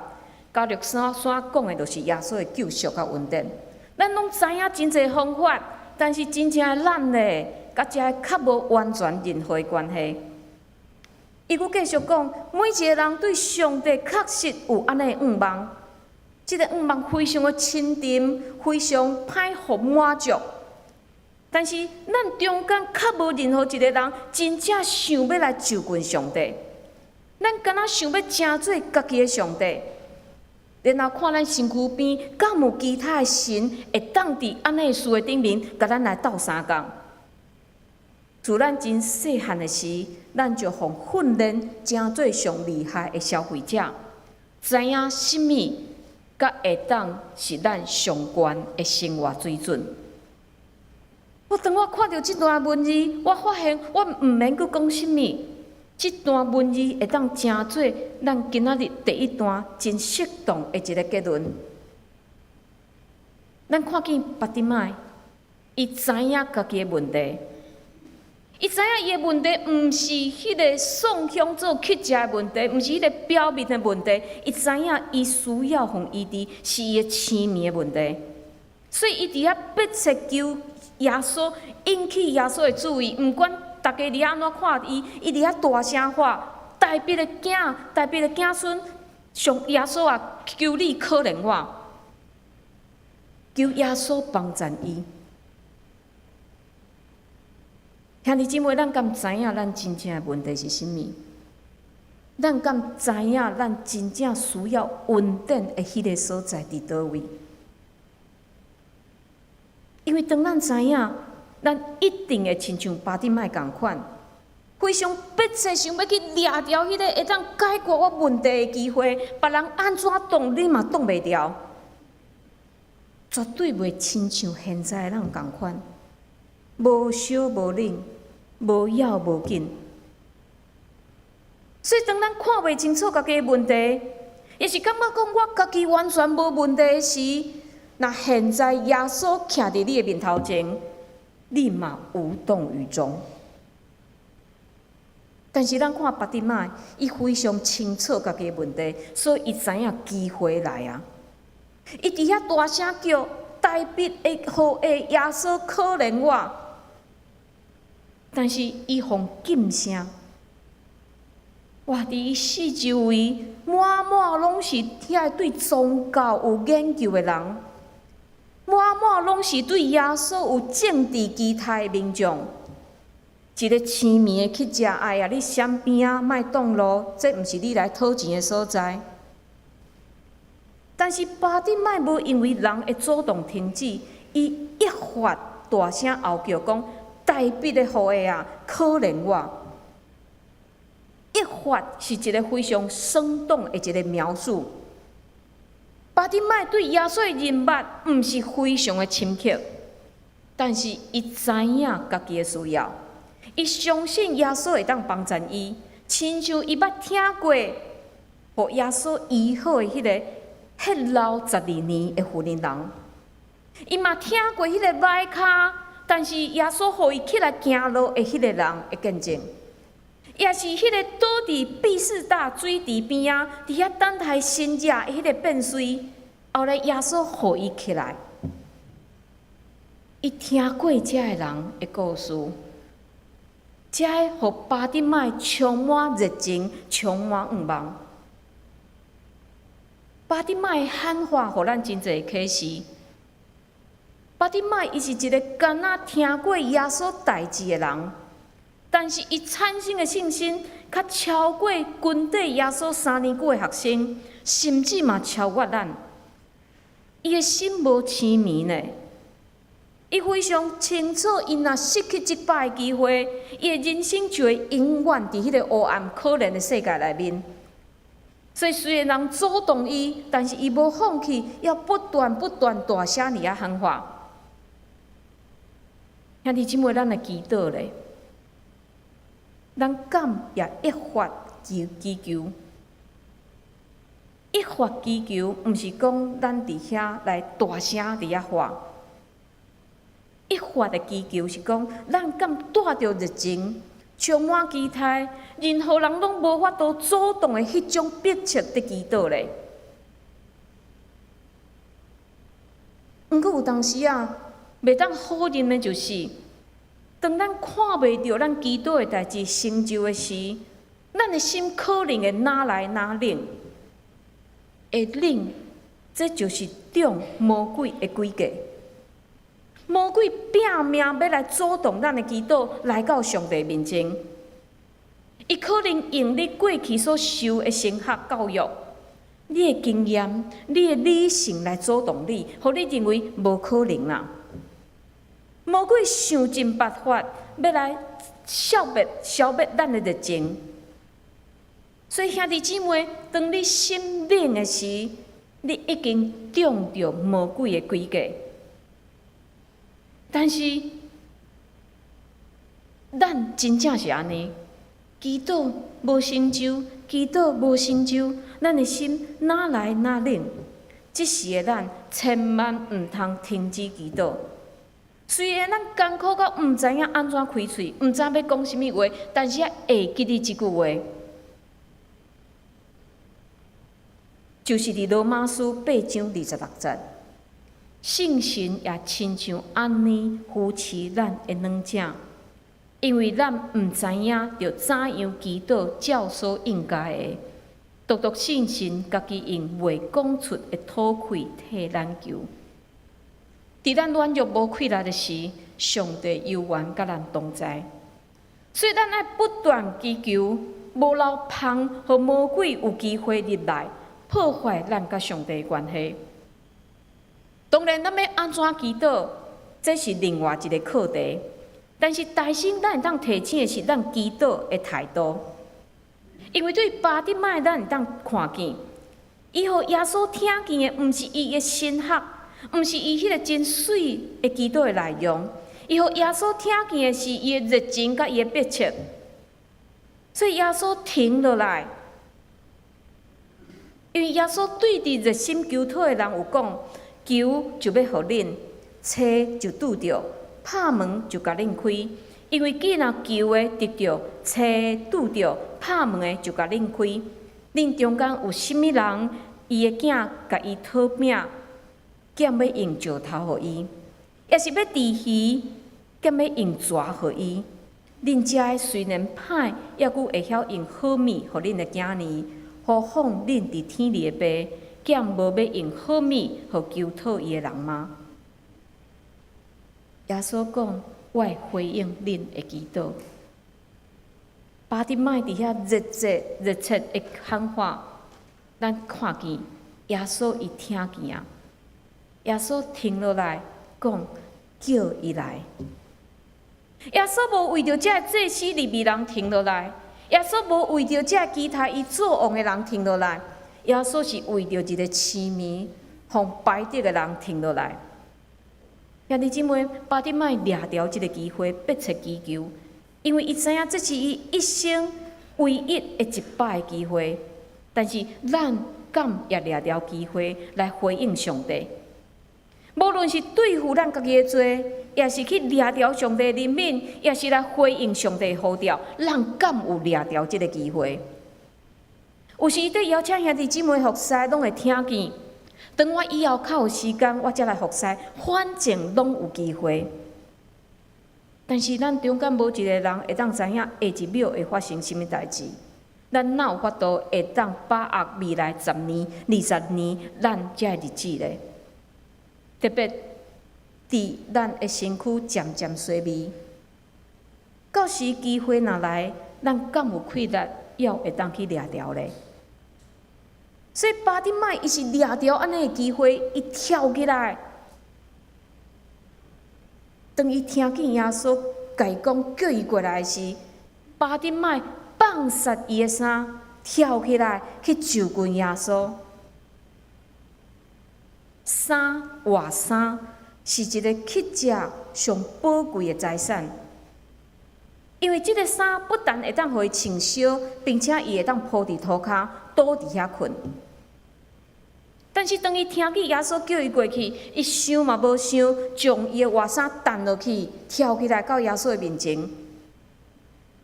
迦勒山所講的就是耶穌的救贖佮恩典。咱攏知影真濟方法，但是真正的咱咧，佮這个較無完全任何的關係。伊閣繼續講，每一個人對上帝確實有按呢向望，這个向望非常的深沉，非常歹予滿足。但是咱中間較無任何一個人真正想欲來就近上帝。咱敢若想欲成做家己的上帝，然後看咱身軀邊敢有其他的神會當佇按呢事的頂面，共咱來鬥相共。自咱真細漢的時，咱就予訓練成做上厲害的消費者，知影啥物才會當是咱上懸的生活水準。我當我看著這段文字，我發現我毋免閣講啥物，這段文字會當成做咱今仔日第一段真適當的一个結論。咱看見巴底買，伊知影家己的問題，伊知影伊的問題毋是彼个送香做乞食的問題，毋是彼个表面的問題，伊知影伊需要予醫治，是伊的生命的問題，所以伊佇遐迫切求耶穌引起耶穌的注意，毋管逐家佇遐按怎看伊，伊佇遐大聲喊：大衛的囝，大衛的子孫，上耶穌啊，求你可憐我，求耶穌幫贊伊。兄弟姊妹，咱敢知影咱真正的問題是啥物？咱敢知影咱真正需要恩典的彼个所在佇佗位？因為當咱知影，咱一定會親像巴底買仝款，非常迫切想欲去掠著彼个會當解決我問題的機會，別人按怎擋你嘛擋袂牢，絕對袂親像現在的人仝款，無燒無冷，無要無緊。所以當咱看袂清楚家己的問題，抑是感覺講我家己完全無問題時，若現在耶穌徛佇你的面頭前，你嘛無動於衷。但是咱看巴底買，伊非常清楚家己的問題，所以伊知影機會來啊！伊佇遐大聲叫：大衛的後裔耶穌可憐我！但是伊予噤聲。哇！佇伊四周圍滿滿攏是遐對宗教有研究的人，滿滿攏是對耶穌有政治期待的民眾。一个癡迷的乞食，哎呀，你閃邊仔，莫擋路，這毋是你來討錢的所在。但是巴底買無因為人的阻擋停止，伊越發大聲吼叫講：大衛的後裔啊，可憐我！越發是一个非常生動的一个描述。巴底買對耶穌的認捌，毋是非常的深刻，但是伊知影家己的需要，伊相信耶穌會當幫贊伊，親像伊捌聽過，予耶穌醫好的彼个血漏12年的婦人人，伊嘛聽過彼个䆀跤，但是耶穌予伊起來行路的彼个人的見證。也是彼个倒佇畢士大水池邊仔，佇遐等待神跡的彼个變隨，後來耶穌予伊起來，伊聽過遮的人的故事，遮予巴底買充滿熱情，充滿向望。巴底買的喊話，予咱真濟啟示。巴底買伊是一个敢若聽過耶穌代誌的人。但是伊產生的信心，較超過跟綴耶穌3年久的學生，甚至嘛超越咱。伊的心無癡迷呢，伊非常清楚，伊若失去這擺的機會，伊的人生就會永遠佇彼个黑暗可憐的世界內面。所以雖然人阻擋伊，但是伊無放棄，要不斷不斷大聲佇遐喊話。兄弟姊妹，咱來祈禱咧。咱敢也越發求祈求，越發祈求，毋是講咱佇遐來大聲佇遐喊。越發的祈求是講，咱敢帶著熱情，充滿期待，任何人攏無法度阻擋的彼種迫切佇祈禱咧。毋過有當時啊，袂當否認的就是，當咱看袂著咱祈禱的代誌成就的時，咱的心可能會哪來哪冷，會冷，這就是中魔鬼的詭計。魔鬼拼命欲來阻擋咱的祈禱來到上帝面前，伊可能用你過去所受的神學教育、你的經驗、你的理性來阻擋你，予你認為無可能啦。魔鬼想盡辦法欲來消滅、消滅咱的熱情。所以兄弟姊妹，當你心冷的時，你已經中著魔鬼的詭計。但是咱真正是按呢，祈禱無成就，祈禱無成就，咱的心哪來哪冷？這時的咱千萬毋通停止祈禱。雖然咱艱苦到毋知影按怎開喙，毋知欲講啥物話，但是會記得這句話，就是佇羅馬書8章26節，聖神也親像按呢扶持咱的軟者，因為咱毋知影著怎樣祈禱照所應該的，獨獨聖神家己用袂講出的吐氣替咱求。佇咱軟弱無氣力的時，上帝猶原佮咱同在。所以咱愛不斷祈求，無留縫，予魔鬼有機會入來破壞咱佮上帝的關係。當然，咱欲按怎祈禱，這是另外一個課題。但是，大先咱會當提醒的是咱祈禱的態度，因為對巴底買，咱會當看見，伊予耶穌聽見的，毋是伊的神學。毋是伊彼個真媠的祈禱的內容，伊予耶穌聽見的是伊的熱情佮伊的迫切，所以耶穌停落來，因為耶穌對佇熱心求討的人有講，求就欲予恁，揣就拄著，拍門就共恁開。因為既若求的得著，揣拄著，拍門的就共恁開。恁中間有啥物人，伊的囝共伊討餅，敢欲用石頭予伊，抑是欲豬魚，敢欲用蛇予伊？恁遮的雖然歹，猶閣會曉用好物予恁的囝兒，何況恁佇天裡的爸，敢無欲用好物予求討伊的人嗎？耶穌講：我會回應恁的祈禱。巴底買佇遐熱切熱切的喊話，咱看見耶穌伊聽見啊！耶穌停落來講，叫伊來。耶穌無為著這个祭司利未人停落來，耶穌無為著這个期待伊做王的人停落來，耶穌是為著一個痴迷、予排斥的人停落來。兄弟姊妹，巴底買掠著這个機會，迫切祈求，因為伊知影這是伊一生唯一的一擺機會。但是咱敢也掠著機會來回應上帝？無論是對付咱家己的罪，抑是去掠著上帝的憐憫，抑是來回應上帝的呼召，咱敢有掠著這个機會？有時佇邀請兄弟姊妹服侍，攏會聽見。當我以後較有時間，我才來服侍，反正攏有機會。但是咱中間無一個人會當知影下一秒會發生啥物代誌。咱哪有法度會當把握未來十年、20年咱這个日子咧？特別佇咱的身軀漸漸衰微，到時機會若來，咱敢有氣力，猶會當去掠著咧？所以巴底買伊是掠著按呢的機會，伊跳起來。當伊聽見耶穌共伊講叫伊過來時，巴底買放捒伊的衫，跳起來去就近耶穌。衫活衫是一个乞食上寶貴的財產，因為這个衫不但會當予伊穿燒，並且伊會當鋪佇塗跤，倒佇遐睏。但是當伊聽見耶穌叫伊過去，伊想嘛無想，將伊的活衫擲落去，跳起來到耶穌的面前，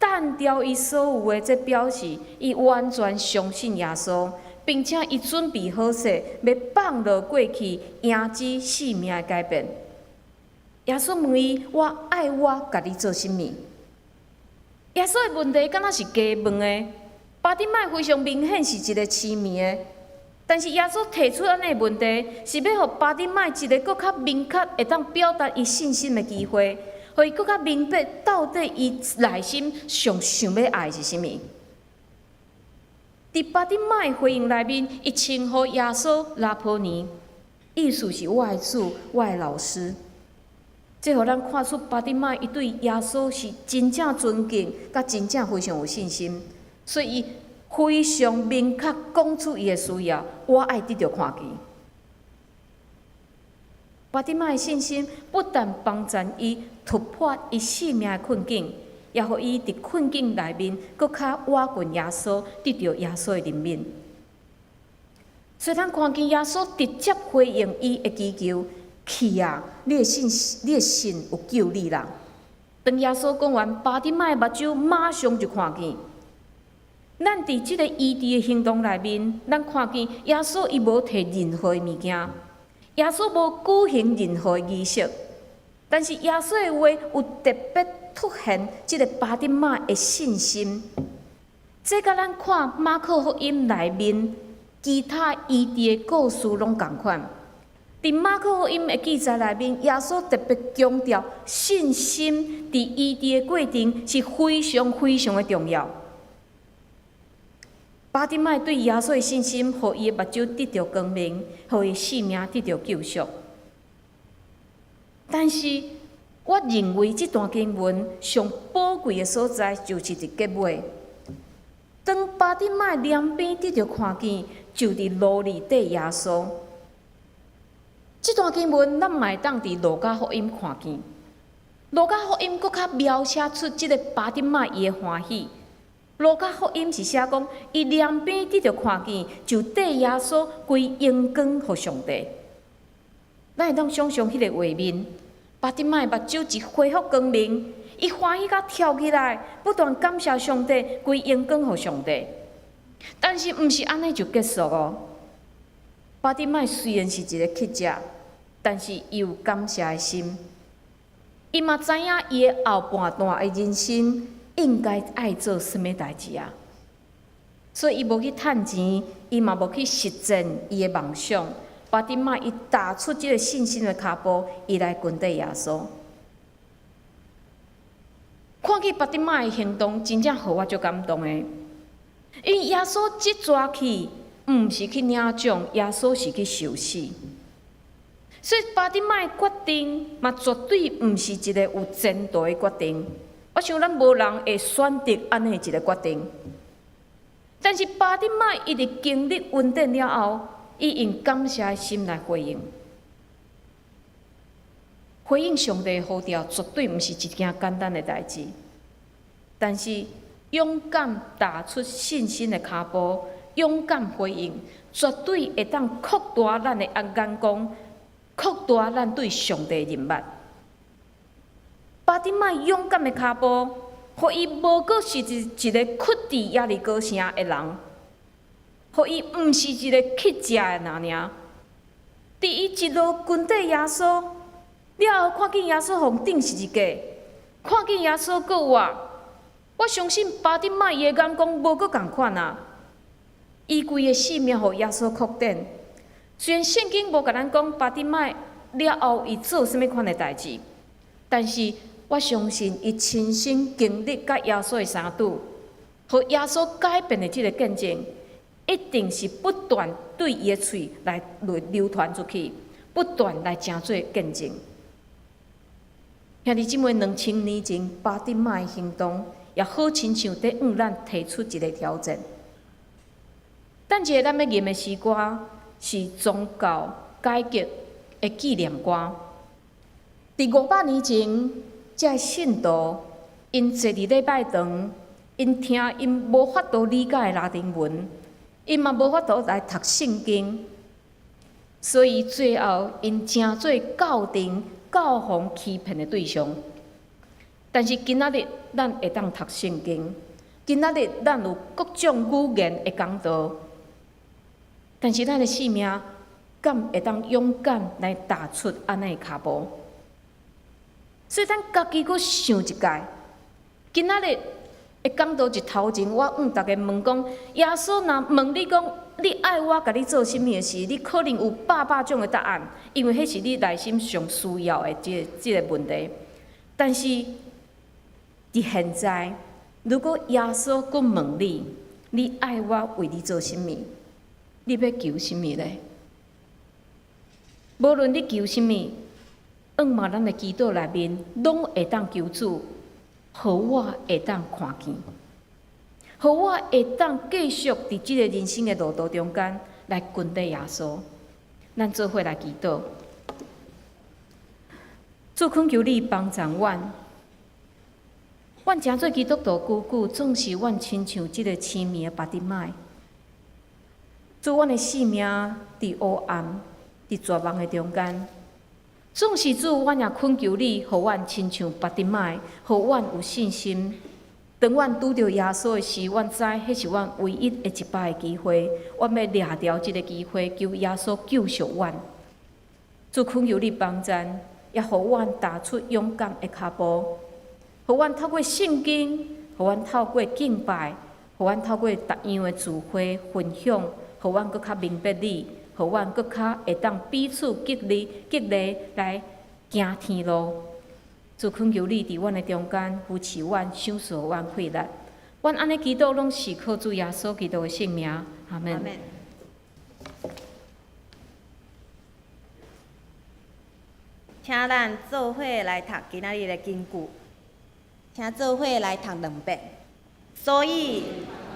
擲掉伊所有的，這表示伊完全相信耶穌，並且伊準備好勢，欲放落過去，迎接性命的改變。耶穌問伊：我愛我共你做啥物？耶穌的問題敢若是加問的，巴底買非常明顯是一个痴迷的。但是耶穌提出按呢問題，是欲予巴底買一个閣較明確會當表達伊信心的機會，予伊閣較明白到底伊內心上想欲愛的是啥物。佇巴底買回應內面，伊稱呼耶穌拉波尼，意思是我的主，我的老師。這予咱看出巴底買伊對耶穌是真正尊敬，佮真正非常有信心，所以伊非常明確講出伊的需要，我愛得著看見。巴底買的信心不但幫助伊突破伊性命的困境，也予伊佇困境內面，閣較倚近耶穌，得著耶穌的憐憫。所以咱看見耶穌直接回應伊的祈求：去啊，你的信，你的信有救你啦。當耶穌講完，巴底買的目睭馬上就看見。咱佇這个醫治的行動內面，咱看見耶穌伊無提任何的物件，耶穌無舉行任何的儀式，但是耶穌的話有特別凸顯這个巴底買的信心。這佮咱看馬可福音內面其他醫治的故事攏仝款。佇馬可福音的記載內面，耶穌特別強調信心佇醫治的過程是非常非常的重要。巴底買對耶穌的信心，予伊的目睭得著光明，予伊性命得著救贖。但是，我認為這段經文上寶貴的所在，就是佇結尾。當巴底買兩邊得著看見，就佇路裡綴耶穌。這段經文，咱嘛會當佇路加福音看見。路加福音閣較描寫出這个巴底買伊的歡喜。路加福音是寫講，伊兩邊得著看見，就綴耶穌歸榮光予上帝。咱會當想像彼个畫面，巴底買目睭一恢復光明，伊歡喜甲跳起來，不斷感謝上帝，歸榮光予上帝。但是毋是按呢就結束哦。巴底買雖然是一个乞食，但是伊有感謝的心，伊嘛知影伊的後半段的人生應該愛做啥物代誌啊？所以伊無去趁錢，伊嘛無去實踐伊的夢想。巴底買伊踏出這个信心的跤步，伊來跟綴耶穌。看見巴底買的行動，真正予我足感動的。因為耶穌這逝去，毋是去領獎，耶穌是去受死。所以巴底買的決定，嘛絕對毋是一个有前途的決定。我想咱無人會選擇按呢一个決定。但是巴底買伊佇經歷恩典了後，伊用感謝的心來回應，回應上帝的呼召，絕對毋是一件簡單的代誌。但是勇敢踏出信心的跤步，勇敢回應，絕對會當擴大咱的眼光，擴大咱對上帝的認捌。巴底買勇敢的跤步，予伊無閣是一个屈佇耶利哥城的人，予伊毋是一个乞食的人爾。佇伊一路跟綴耶穌了後，看見耶穌予釘十字架，看見耶穌閣活，我相信巴底買伊的眼光無閣仝款啊！伊規个性命予耶穌擴展。雖然聖經無共咱講巴底買了後伊做啥物款的代誌，但是我相信伊親身經歷佮耶穌的相拄，予耶穌改變的這个見證，一定是不斷對伊的喙來流傳出去，不斷來成做見證。兄弟姊妹，2000年前巴底買的行動，也好親像佇向咱提出一个挑戰。等一下咱欲吟的詩歌是宗教改革的紀念歌。佇500年前，這个信徒𪜶坐佇禮拜堂，𪜶聽𪜶無法度理解的拉丁文，𪜶嘛無法度來讀聖經，所以最後𪜶成做教廷教皇欺騙的對象。但是今仔日咱會當讀聖經，今仔日咱有各種語言的講道，但是咱的性命敢會當勇敢來踏出按呢的跤步？所以咱家己閣想一擺，今仔日的講道一頭前，我向逐家問講：耶穌若問你講，你愛我共你做啥物的時，你可能有百百種的答案，因為彼是你內心上需要的這个問題。但是佇現在，如果耶穌閣問你，你愛我為你做啥物？你欲求啥物咧？無論你求啥物，向望咱的祈禱內面，攏會當求主，予我會當看見，予我會當繼續佇這个人生的路途中間來跟綴耶穌。咱做伙來祈禱，主懇求你幫助阮，阮成做基督徒久久，總是阮親像這个痴迷的巴蒂邁。主，阮的性命佇黑暗、佇絕望的中間，總是主，阮也懇求你，予阮親像巴蒂邁，予阮有信心。當阮拄著耶穌的時，阮知彼是阮唯一的一擺的機會，阮欲掠著這个機會，求耶穌救贖阮。主，懇求你幫贊，也予阮踏出勇敢的跤步，予阮透過聖經，予阮透過敬拜，予阮透過逐樣的聚會分享，予阮閣較明白你，予阮閣較會當彼此激勵、激勵來行天路。主，懇求你佇阮的中間扶持阮、賞賜阮氣力。阮按呢祈禱，攏是靠主耶穌基督的聖名。阿門。請咱做伙來讀今仔日的經句，請做伙來讀兩遍。所以，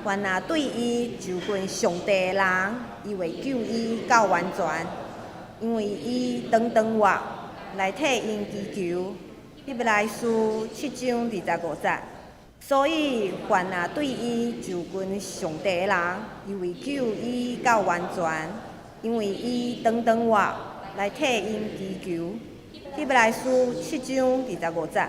凡若對伊就近上帝的人，伊會救伊到完全，因為伊長長活來替𪜶祈求。希伯來書7章25節。所以，凡若對伊就近上帝的人，伊會救伊到完全，因為伊長長活來替𪜶祈求。希伯來書7章25節。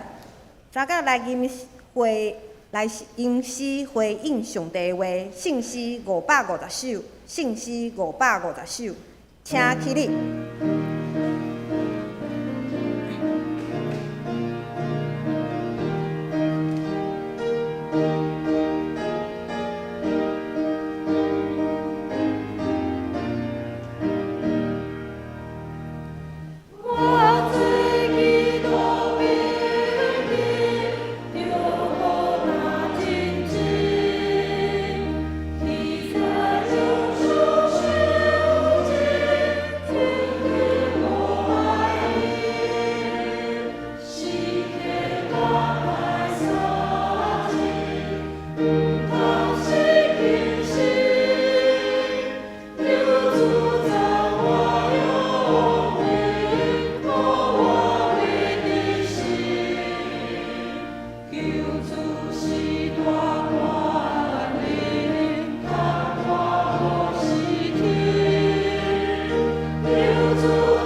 昨昏來吟回來吟詩回應上帝話，聖詩550首，聖詩550首，請起立。請坐。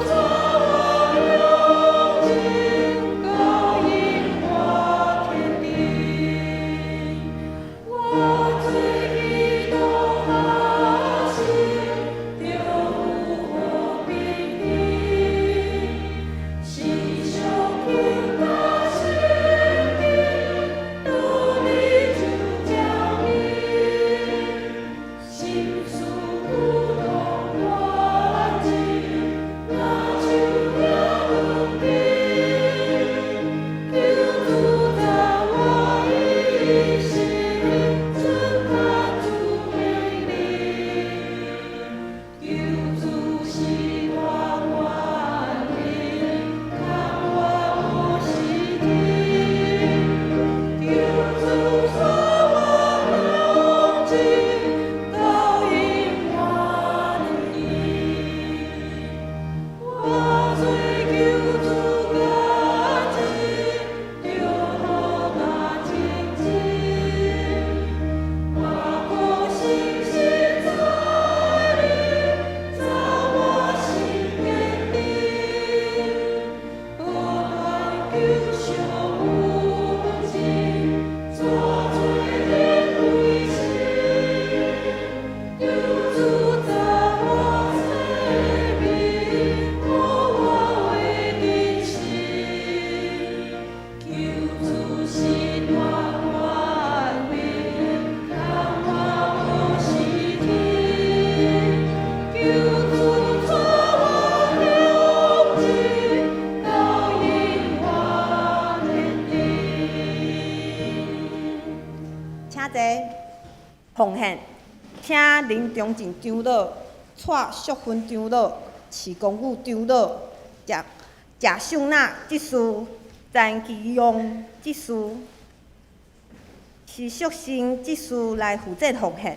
奉獻，請林中進長老、蔡淑芬長老、徐公武長老、謝謝秀娜執事、陳其勇執事、徐淑生執事來負責奉獻。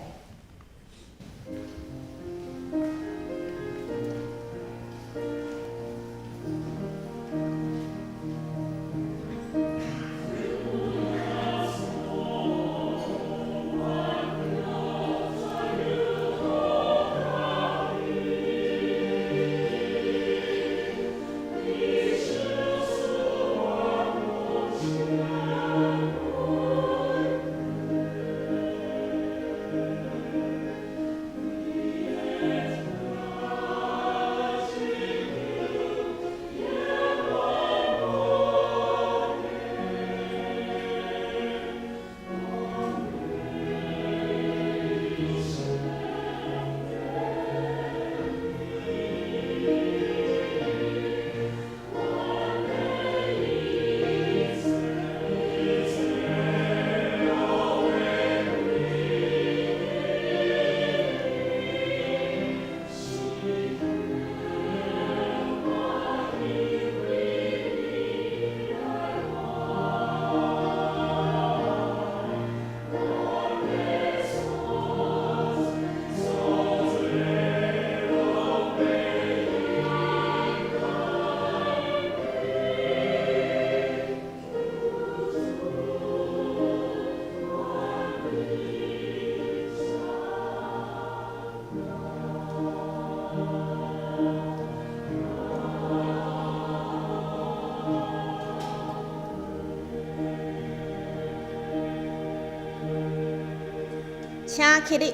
請起立。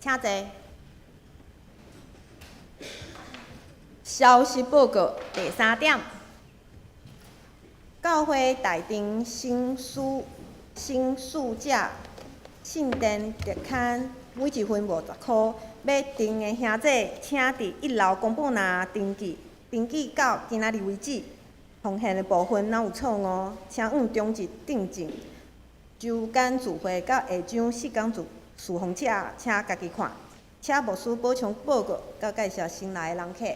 請坐。消息報告第三點，教會大定新書新書者聖殿特刊，每一份50箍。欲訂的兄弟，請佇一樓公布欄登記，登記到今仔日為止。奉獻的部分若有錯誤，請按中日訂正。周間聚會佮下晝四工聚事奉者，請家己看。請牧師補充報告，佮介紹新來的人客。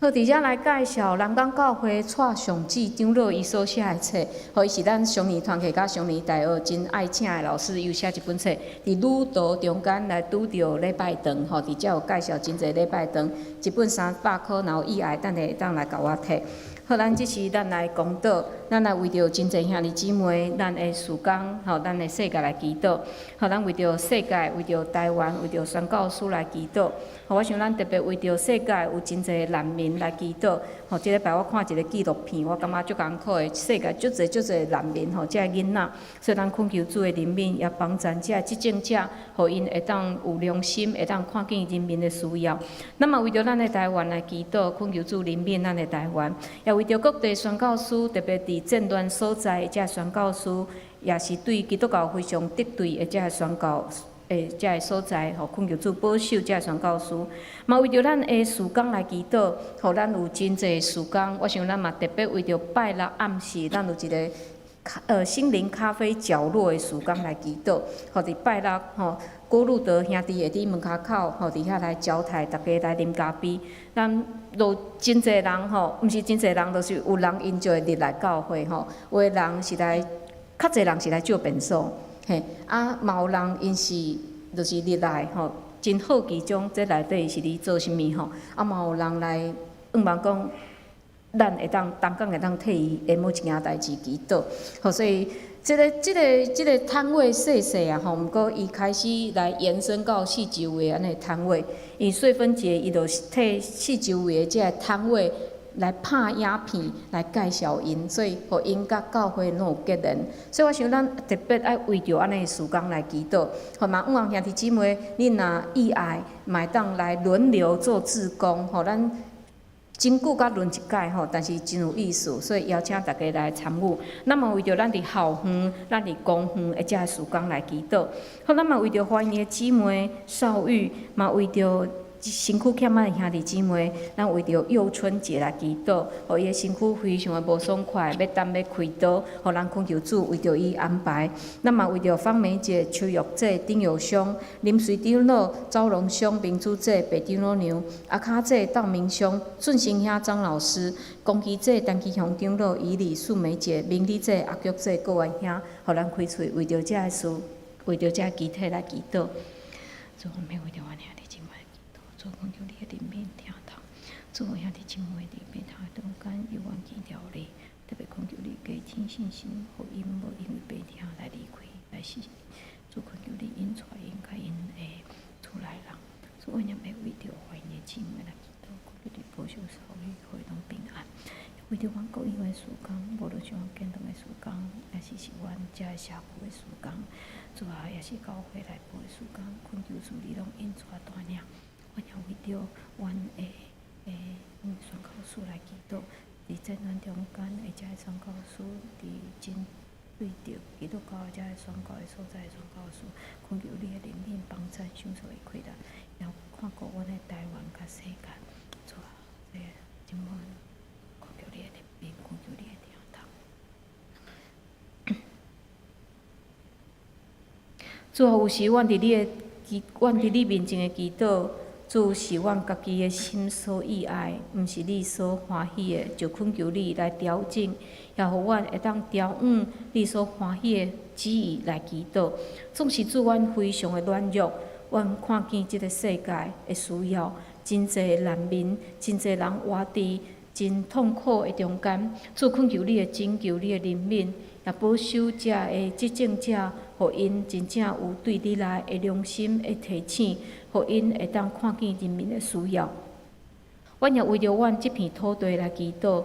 好，佇遮來介紹南港教會蔡尚志長老伊所寫的冊，予伊是咱雙年團契佮雙年大學真愛請的老師，伊有寫一本冊，佇旅途中間來拄著禮拜堂，吼，佇遮有介紹真濟禮拜堂，一本300箍，若有意愛，等下會當來共我提。好，咱這時咱來公禱，咱來為著真濟兄弟姊妹，咱的事工，吼，咱的世界來祈禱。好，咱為著世界，為著台灣，為著宣教師來祈禱。好，我想咱特別為著世界有真濟難民來祈禱。吼，這禮拜我看一个紀錄片，我感覺足艱苦的，世界足濟足濟難民，吼，這个囡仔，所以咱懇求主的憐憫，也幫助這个執政者，予𪜶會當有良心，會當看見人民的需要。咱嘛為著咱的台灣來祈禱，懇求主憐憫咱的台灣，也為著各地宣教師，特別佇戰亂所在的這宣教師，也是對基督教非常敵對的這宣教的這个所在，予懇求主保守這宣教師。嘛為著咱的事工來祈禱，予咱有真濟事工。我想咱嘛特別為著拜六暗時，咱有一个心靈咖啡角落的事工來祈禱，予佇拜六吼，郭路德兄弟會佇門跤口吼，佇遐來招待大家來啉咖啡。咱都真濟人吼，毋是真濟人，就是有人𪜶就會入來教會吼。有的人是來，較濟人是來借便所，嘿，啊，嘛有人𪜶是就是入來吼，真好奇講這內底是咧做啥物吼。啊，嘛有人來向望講，咱會當同工會當替伊的某一件代誌祈禱，予所以這个攤位細細啊吼，毋過伊開始來延伸到四周圍按呢攤位，伊穗芬姐伊就替四周圍的這个攤位來拍影片來介紹𪜶，所以予𪜶佮教會攏有結連。所以我想咱特別愛為著按呢事工來祈禱，予嘛向望兄弟姊妹，你若意愛，嘛會當來輪流做志工，予咱真久才輪一擺吼，但是真有意思，所以邀請大家來參與。咱嘛為著咱佇校園、咱佇公園的這个事工來祈禱。予咱嘛為著歡迎的姊妹少玉，嘛為著身軀欠仔的兄弟姊妹，咱為著幼春節來祈禱，予伊的身軀非常的無爽快，欲等欲開刀，予咱懇求主為著伊安排。咱嘛為著方梅姐、邱玉姐、丁友兄、林水長老、趙榮兄、明珠姐、白長老娘、阿卡姐、道明兄、俊成兄、張老師、龚奇姐、陳其雄長老、以禮、素梅姐、明麗姐、阿菊姐、郭元兄，予咱開喙為著這个事，為著這个肢體來祈禱。主，我們為著阮兄弟姊妹祈禱，主懇求你的憐憫疼痛，主兄弟姊妹佇病痛的中間，猶原堅牢你，特別懇求你加添信心，予𪜶無因為病痛來離開來死。主懇求你𪜶帶𪜶佮𪜶的厝內人，主我也欲為著懷孕的姊妹來祈禱，求你保守少女，予伊攏平安。為著阮各樣的事工，無論是阮建堂的事工，抑是是阮遮的社區的事工，主啊，抑是教會內部的事工，懇求主你攏引帶帶領。阮也為著阮的宣教師來祈禱，佇戰亂中間的遮的宣教師，佇真對著基督教遮个宣教的所在宣教士，懇求你的憐憫幫贊享受的氣力，也看顧阮的台灣佮世界。主啊，這這擺懇求你的憐憫，懇求你的疼痛。主啊，有時阮佇你的祈，阮佇你面前的祈禱，主是阮家己的心所意愛，毋是你所歡喜的，就懇求你來調整，也予阮會當調往你所歡喜的旨意來祈禱。總是主，阮非常的軟弱，阮看見這个世界的需要，真濟難民，真濟人活佇真痛苦的中間。主懇求你的拯救，你的憐憫，也保守遮的執政者，予𪜶真正有對你來的良心的提醒，予𪜶會當看見人民的需要。阮也為著阮這片土地來祈禱，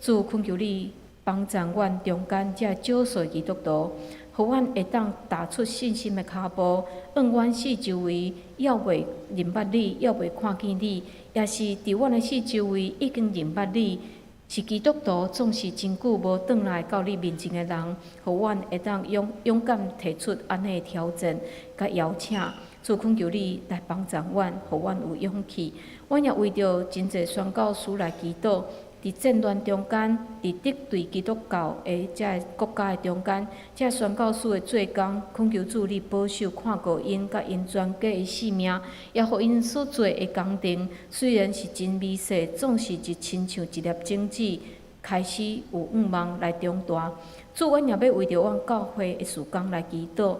主懇求你幫贊阮中間遮少數的基督徒，予阮會當踏出信心的跤步，往阮四周圍猶未認捌你，猶未看見你，也是佇阮的四周圍已經認捌你，是基督徒，總是真久無轉來到你面前的人，予阮會當勇勇敢提出按呢的挑戰佮邀請。主懇求你來幫助阮，予阮有勇氣。阮也為著真濟宣教師來祈禱，佇戰亂中間，佇敵對基督教的遮个國家的中間，遮宣教師的做工，懇求主你保守看顧𪜶佮𪜶全家的性命，也予𪜶所做的工程，雖然是真微細，總是一親像一粒種子，開始有向望來長大。主，阮也欲為著阮教會的事工來祈禱。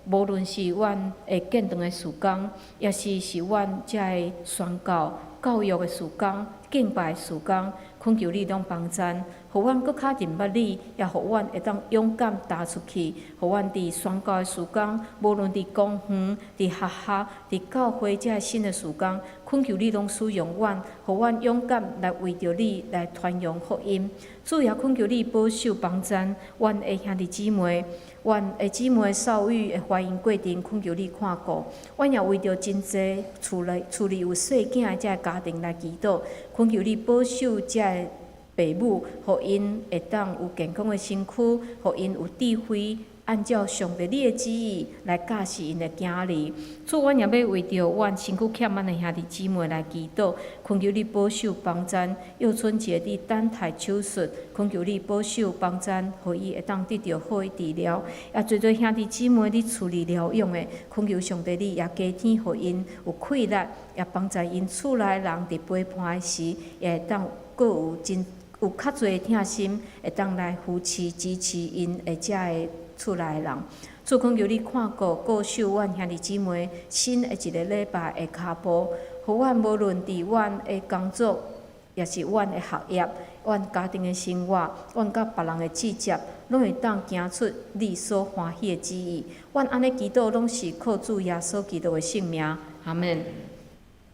無論是阮的建堂的事工，抑是是阮遮个宣教、教育的事工、敬拜的事工，懇求你攏幫贊，予阮閣較認捌你，也予阮會當勇敢踏出去，予阮佇宣教的事工，無論佇公園、佇學校、佇教會遮个新的事工，懇求你攏使用阮，予阮勇敢來為著你來傳揚福音。主也懇求你保守幫贊阮的兄弟姊妹，阮的姊妹少女的懷孕過程，懇求你看顧。阮也為著真濟厝內厝裡有細囝的遮个家庭來祈禱，懇求你保守遮个爸母，予𪜶會當有健康的身軀，予𪜶有智慧，按照上帝你的旨意來教示𪜶的囝兒。主，阮也欲為著阮身軀欠慢的兄弟姊妹來祈禱，懇求你保守幫贊。幼春姐佇等待手術，懇求你保守幫贊，予伊會當得著好的治療。也濟濟兄弟姊妹佇厝裡療養的，懇求上帝你也加添予𪜶有氣力，也幫助𪜶厝內人佇陪伴的時，也會當閣有真有較濟疼心，會當來扶持支持𪜶的遮个厝內的人。主，懇求你看顧顧守阮兄弟姊妹新的一个禮拜的跤步，予阮無論佇阮的工作，抑是阮的學業，阮家庭的生活，阮佮別人的接觸，攏會當行出你所歡喜的旨意。阮按呢祈禱，攏是靠主耶穌基督的聖名。阿們。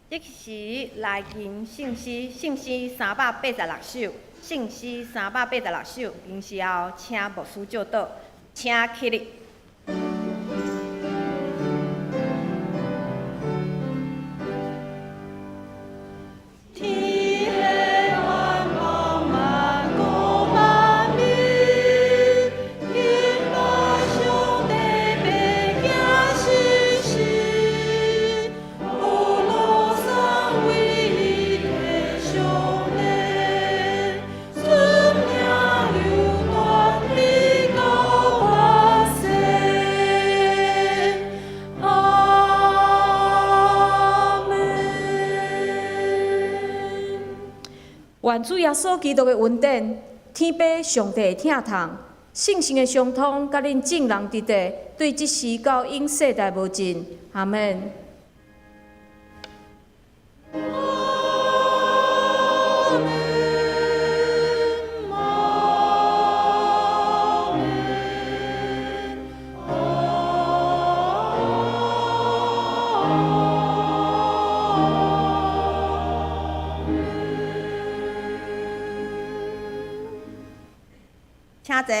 這時來吟聖詩，聖詩386首，聖詩386首，吟詩後請牧師祝禱，請起立。天下萬邦萬國萬民，敬拜上帝，白行信實，無路上為天上帝，尊名流傳直到萬世。阿們。願主耶穌基督的恩典，天父上帝的疼痛，聖神的相通，佮恁眾人佇佇，對這時到永世代無盡。阿們。阿們，阿們，阿們。請坐。